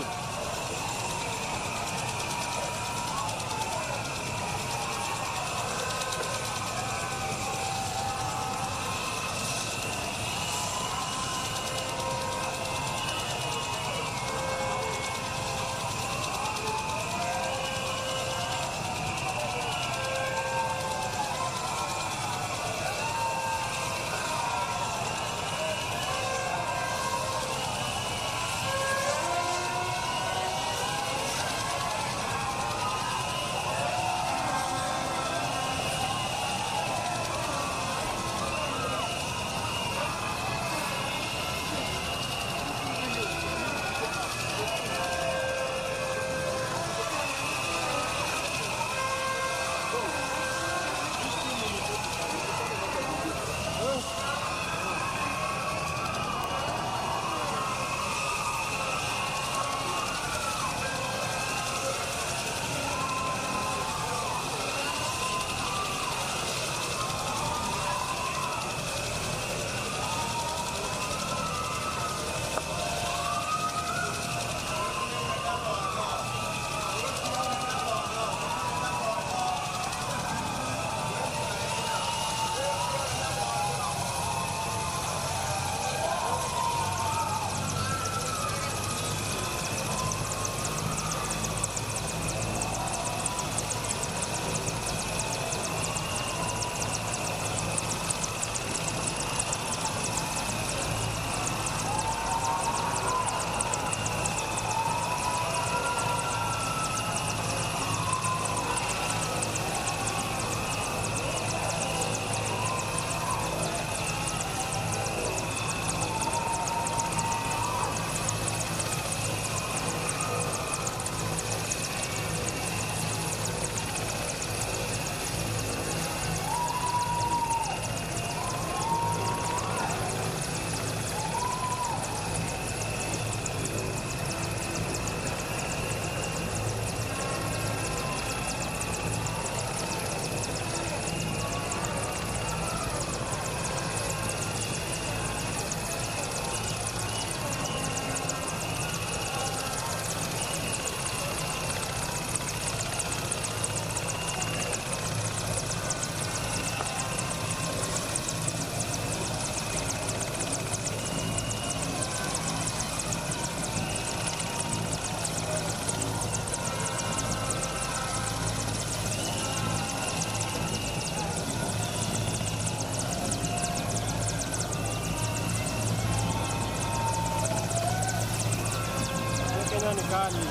Kenya ni kali.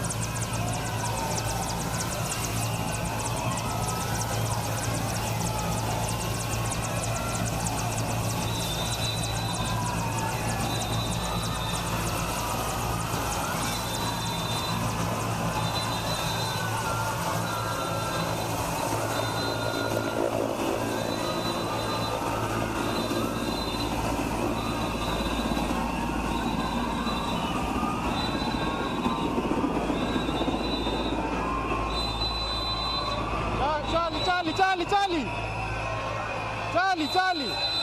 Charlie, Charlie, Charlie, Charlie. Charlie, Charlie.